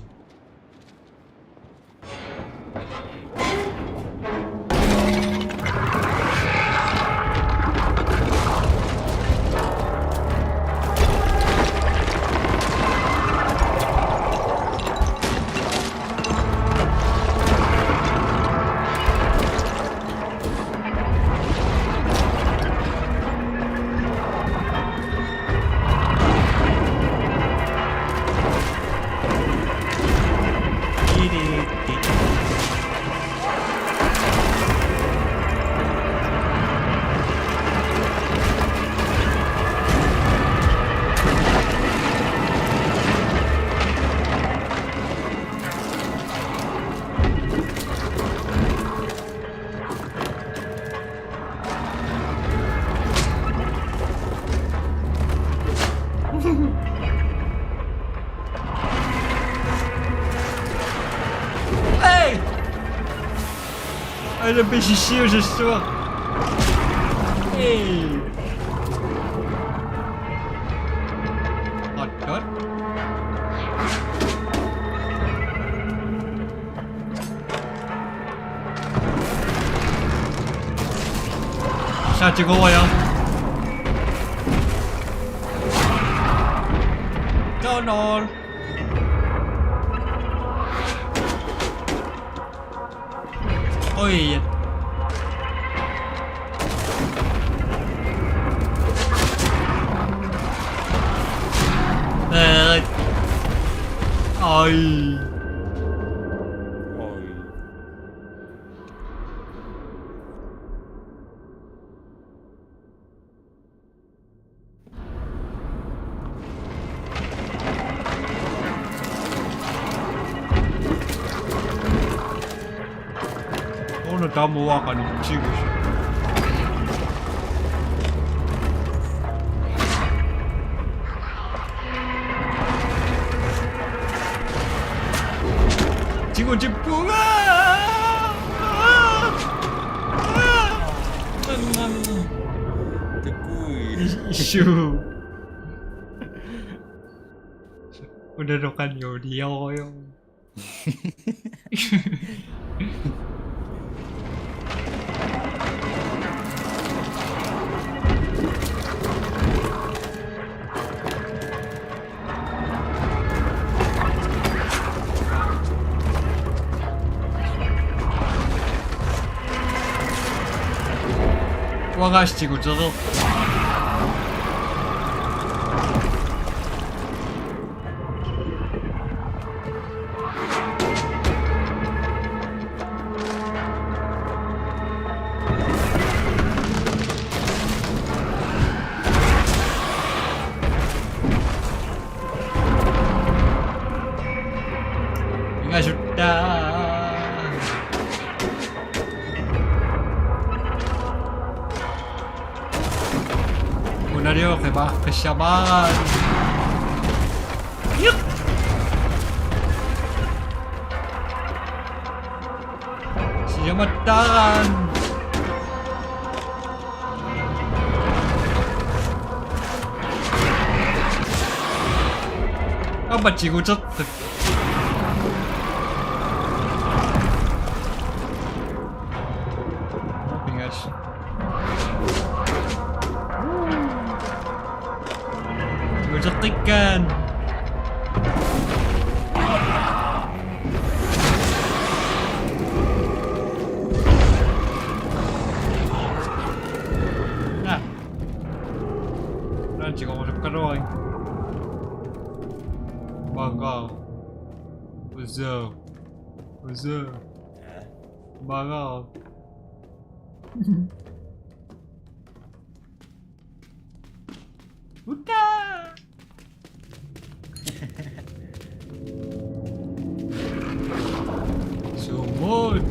Hey! Aana pisisiusassuaq. Hey! Hot dot. Sa tigoruja. Donald. Oi. Eh. Oi. Oi. Una tamuaqani tigus. Tigu tippunga. Takui. Isu. Una rokan yo dio yo. Uanga asti tigutereerpoq. Pingasuttaa. Una liuqi paqqissamaaraan. Iq. Siamattaaraan. Aamma tiguteqqippoq. Pingas. Tiguteqqikkaan. Ah. Nanti kau masuk keroy. Bangau. Uzo. Uzo. Bangau. Uta. Sumut.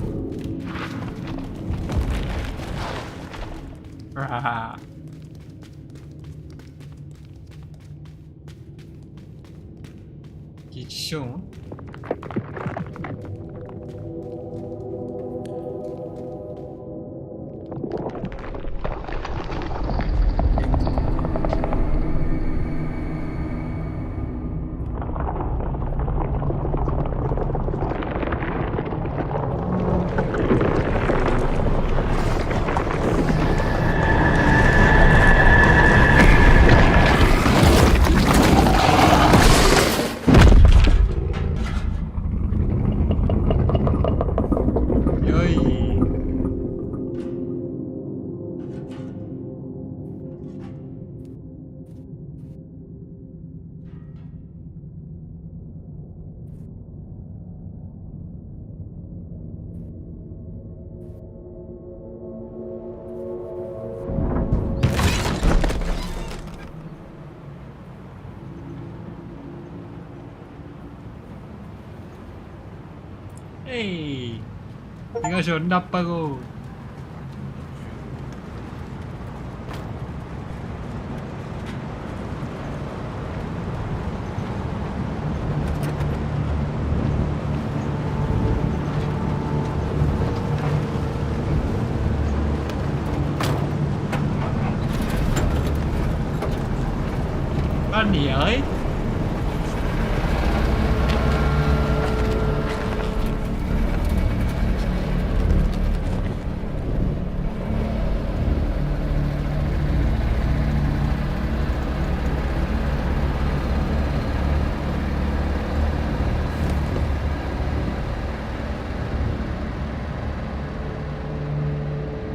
Ah. Ichishun. Joi. Ei. Tingasunnarpagu. Anni, ai?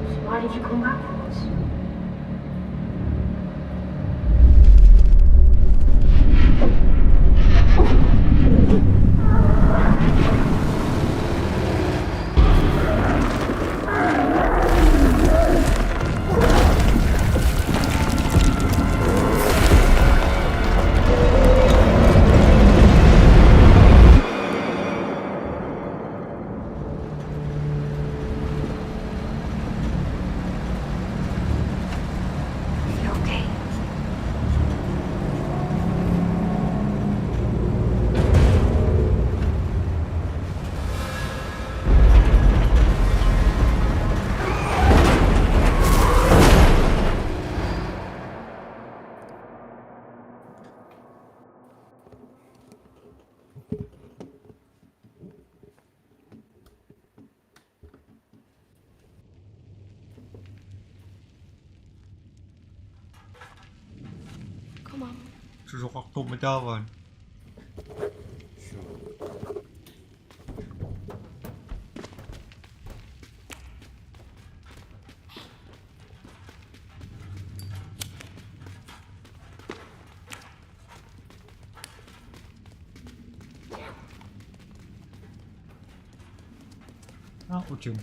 So why did you come back for us? Come on. Susoqartummi taavaan. Ah, ucum.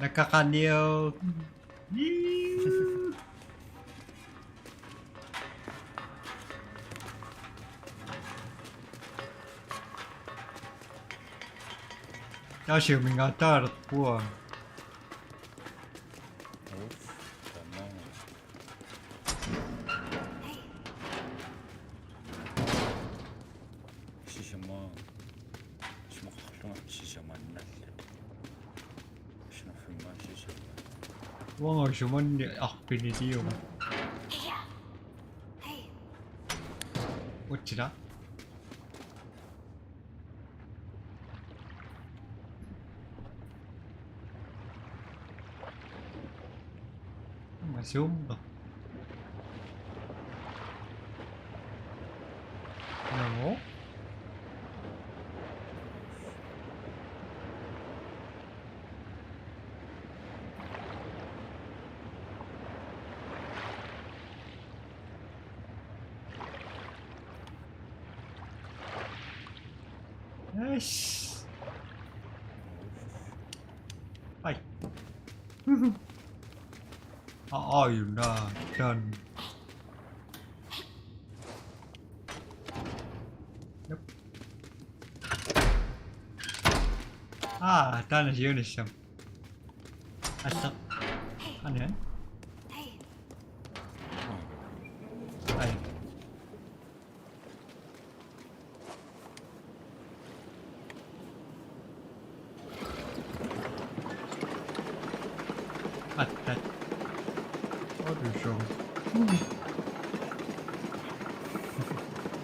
Nakaqaniu. Taasiumingaataalerpua. Uff, tamam. Sisama. Sumaqarlunga sisamaannaallugu. Sinaffimma sisama. Uanga sumanni arpiniliuma. Utsila. Masumba. No. Yes. Hi. How are you now? Done. Yep. Ah, done is Unisum. Assa. Anja? Hej. Hej. Attat. Hvor er du sjov.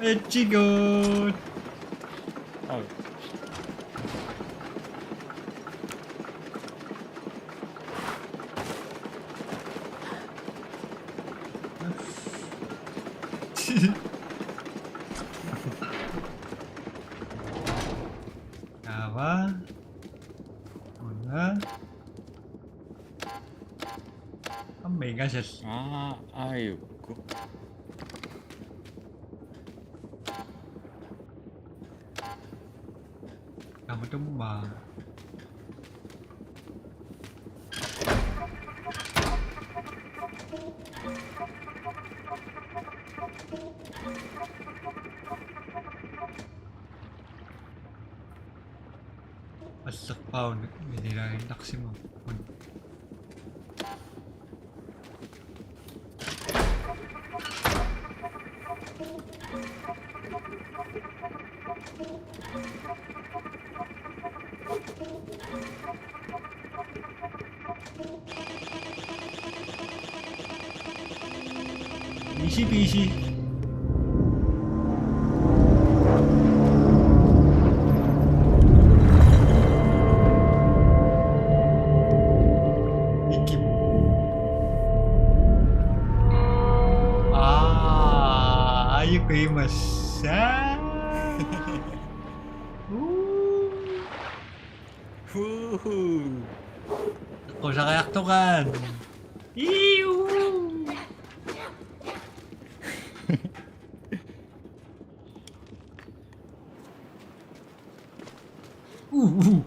Rigtig godt. Au. Kaava. Una. Ammik ingasal. Aa, aajukku. Aamma tumma. Allerpaamik ililaaginnarsimavoq. Easy peasy. Ikip. Aa, aajukku imassa. Uu. Huhu. Qusariartoqaat. Iu. Uh, uh.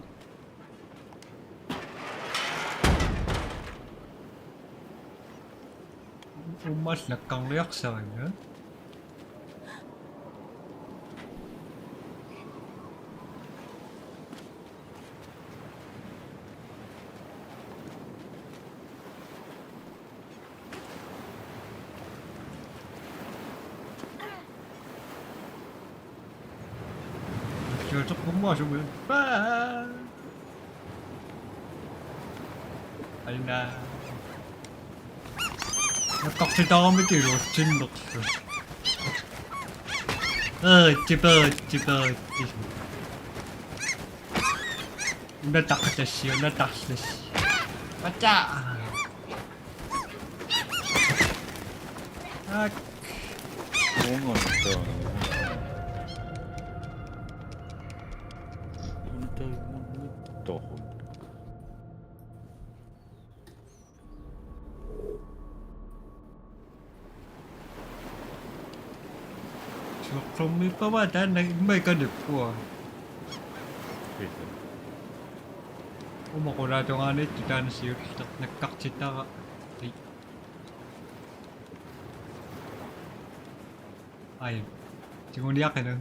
Uummalu nakkarniarsariga. Siuteqqummaasumik. Paa. Aina. Nakkartitaramik iluatsinnerlu. Peeritsi, peeritsi, peeritsi. Una taqatassi, una tarlassi. Pata. Ak. Uunga taanna. Unta munni tohun. Suaqqummiippaa taanna immaqa qanippua. Uuma qulaatungaaniittoq taanna siulleq nakkartitara. Ai. Ai. Tiguniaqinaq.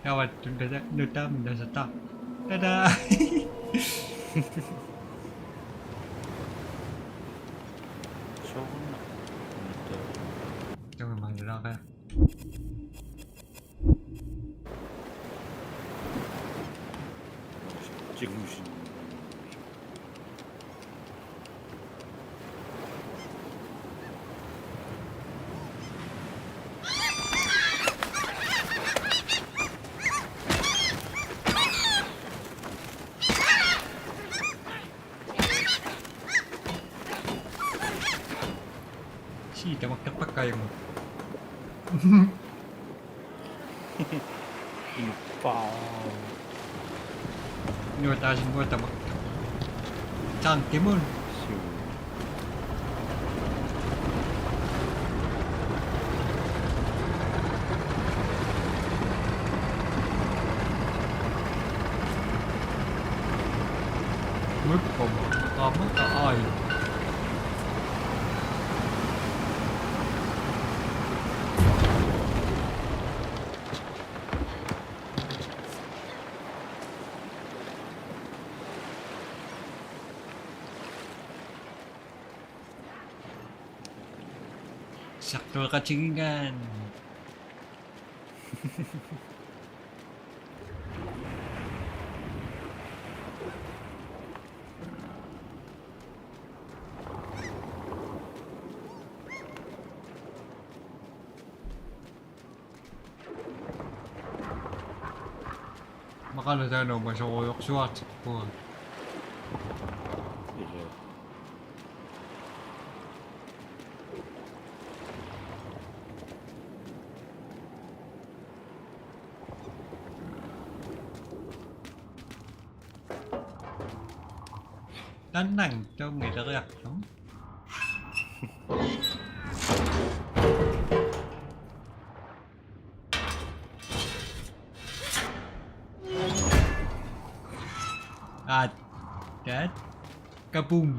Taava tun tata nutaamik nasata. Tada. Soorunami. Taava maannaqa. Tigusin. Sii, tamakkerpakka ajunngilaq. Inuppaa. Inuit taasinnguaq tamakku. Tankimut. Suu. Mut pom. Tamakku ai. Sartueqatigigaanni. Maqalu taanna umasorujorsuartippua. Ilaa. Taanna tunngatileriarlugu. Aat. Tat. Kaboom.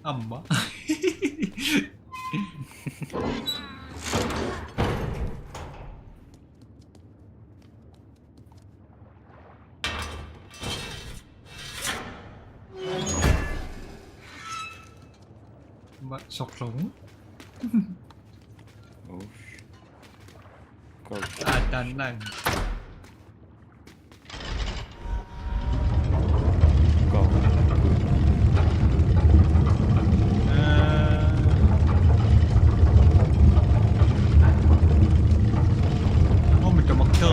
Aamma. Ma-, soorlu. Uff. Go. Aa, taanna. Go. Aa. Aamma tamakku.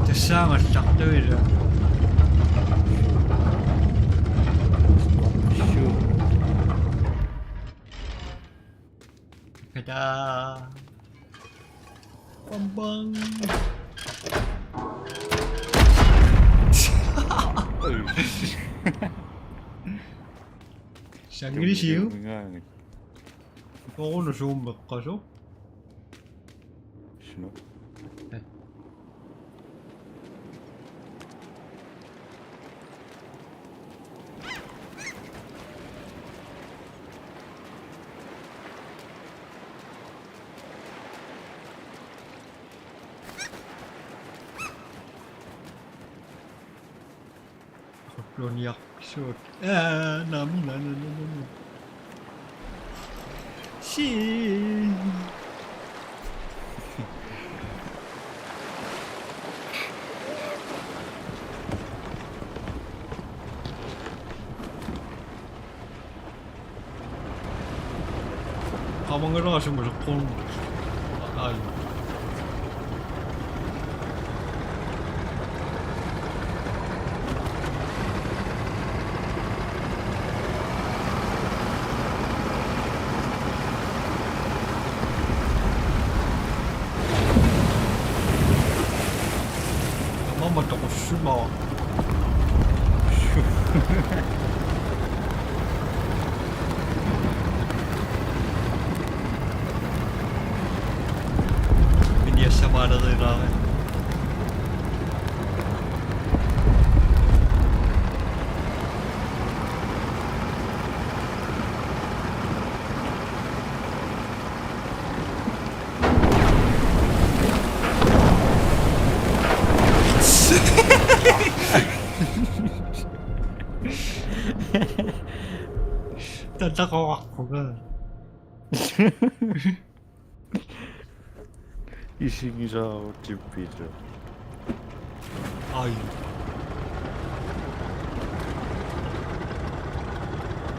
Tassaagallartuila. Kada. Bang, bang. Sangilisiu. Oqunu suummeqqasoq. Suna. Eh. Luniarpisuut. Aa, naamik, naamik, naamik, naamik. Shit. Qamanngilaq sumusuqqun. Ai. Aamma toqussimavoq. Piniassamaalerilaarami. Tataqoqarpunga. Isigisaarutsippit. Ai.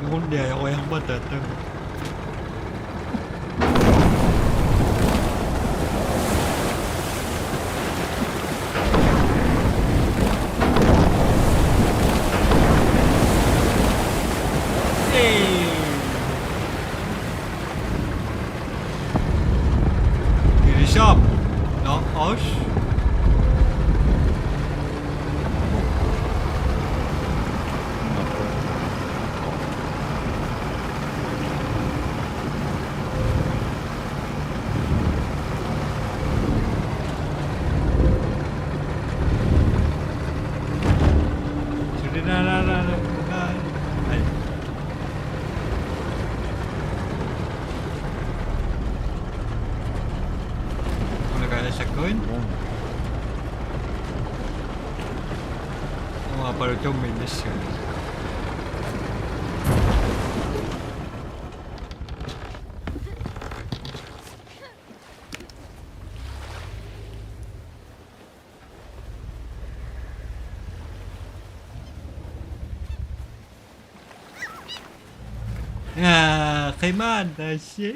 Ngundia ja oja mata tang. Hey. Finish up. No, osh. La, la, la, la. Ai. Ai. Una kaisa kuin? Una paru chummin nissi. Ah, kemada, shit.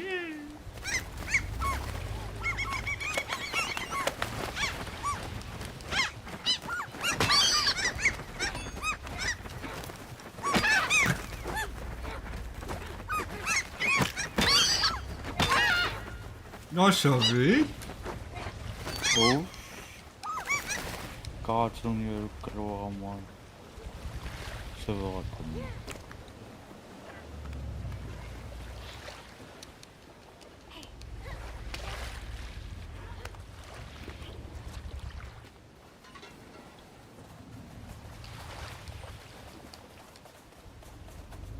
Nå, så vi. Oh. Kaatsunngiukkaluarama. Severatama.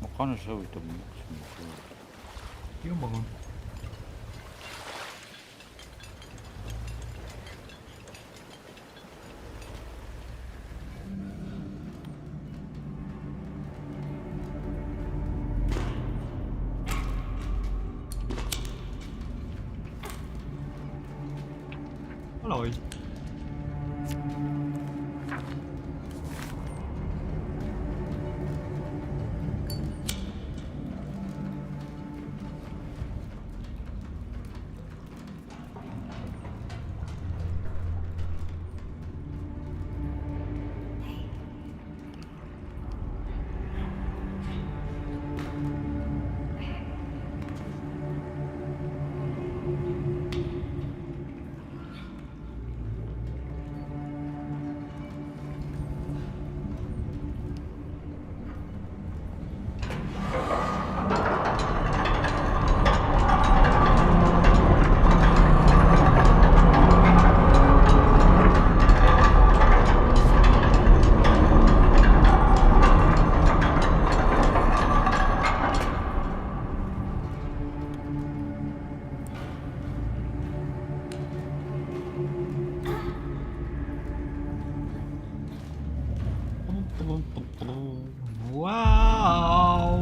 Maqana savi tammuksimusu. Jumagun. Aloi. Wow.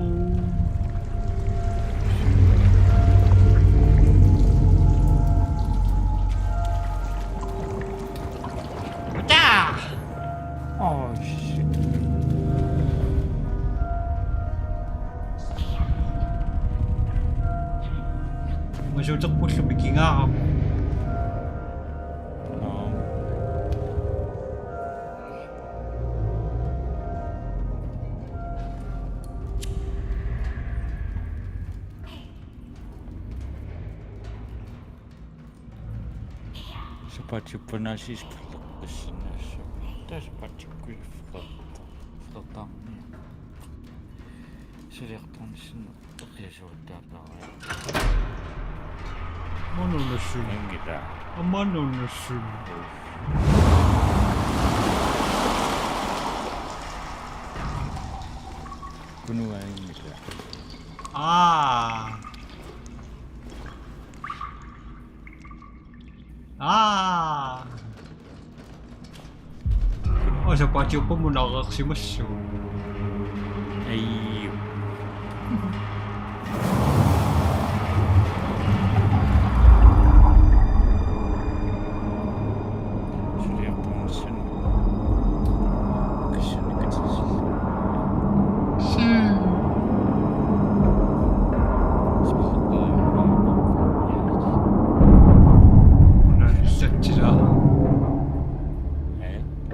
Wata! Oh, shit. Masuuteqqullu mikigaarama. Aam. Sapaatip-una aasiit qilleqqissinnaassaaq. Taava sapaatip-una qilleq-, qilleqarami. Suliartornissinneq eqiasuuttaartaraat. Manunassun. Angita. Amanunassun. Kunuainngilaq. Aa. Aa. Osa paatiuppa munareersimassuk. Ai. Una satsila.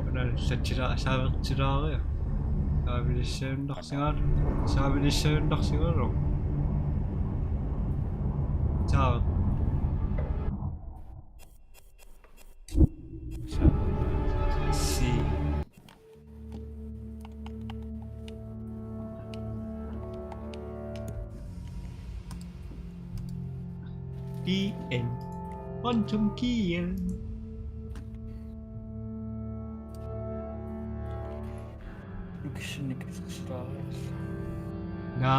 Una satsila, saavertilaariaruk. Saavilissagunarsigaluaruk. Saavilissagunarsigaluaruk. Saaver. Si. The end. Quantum Key. Kissinnik isersilaariarlugu. Nga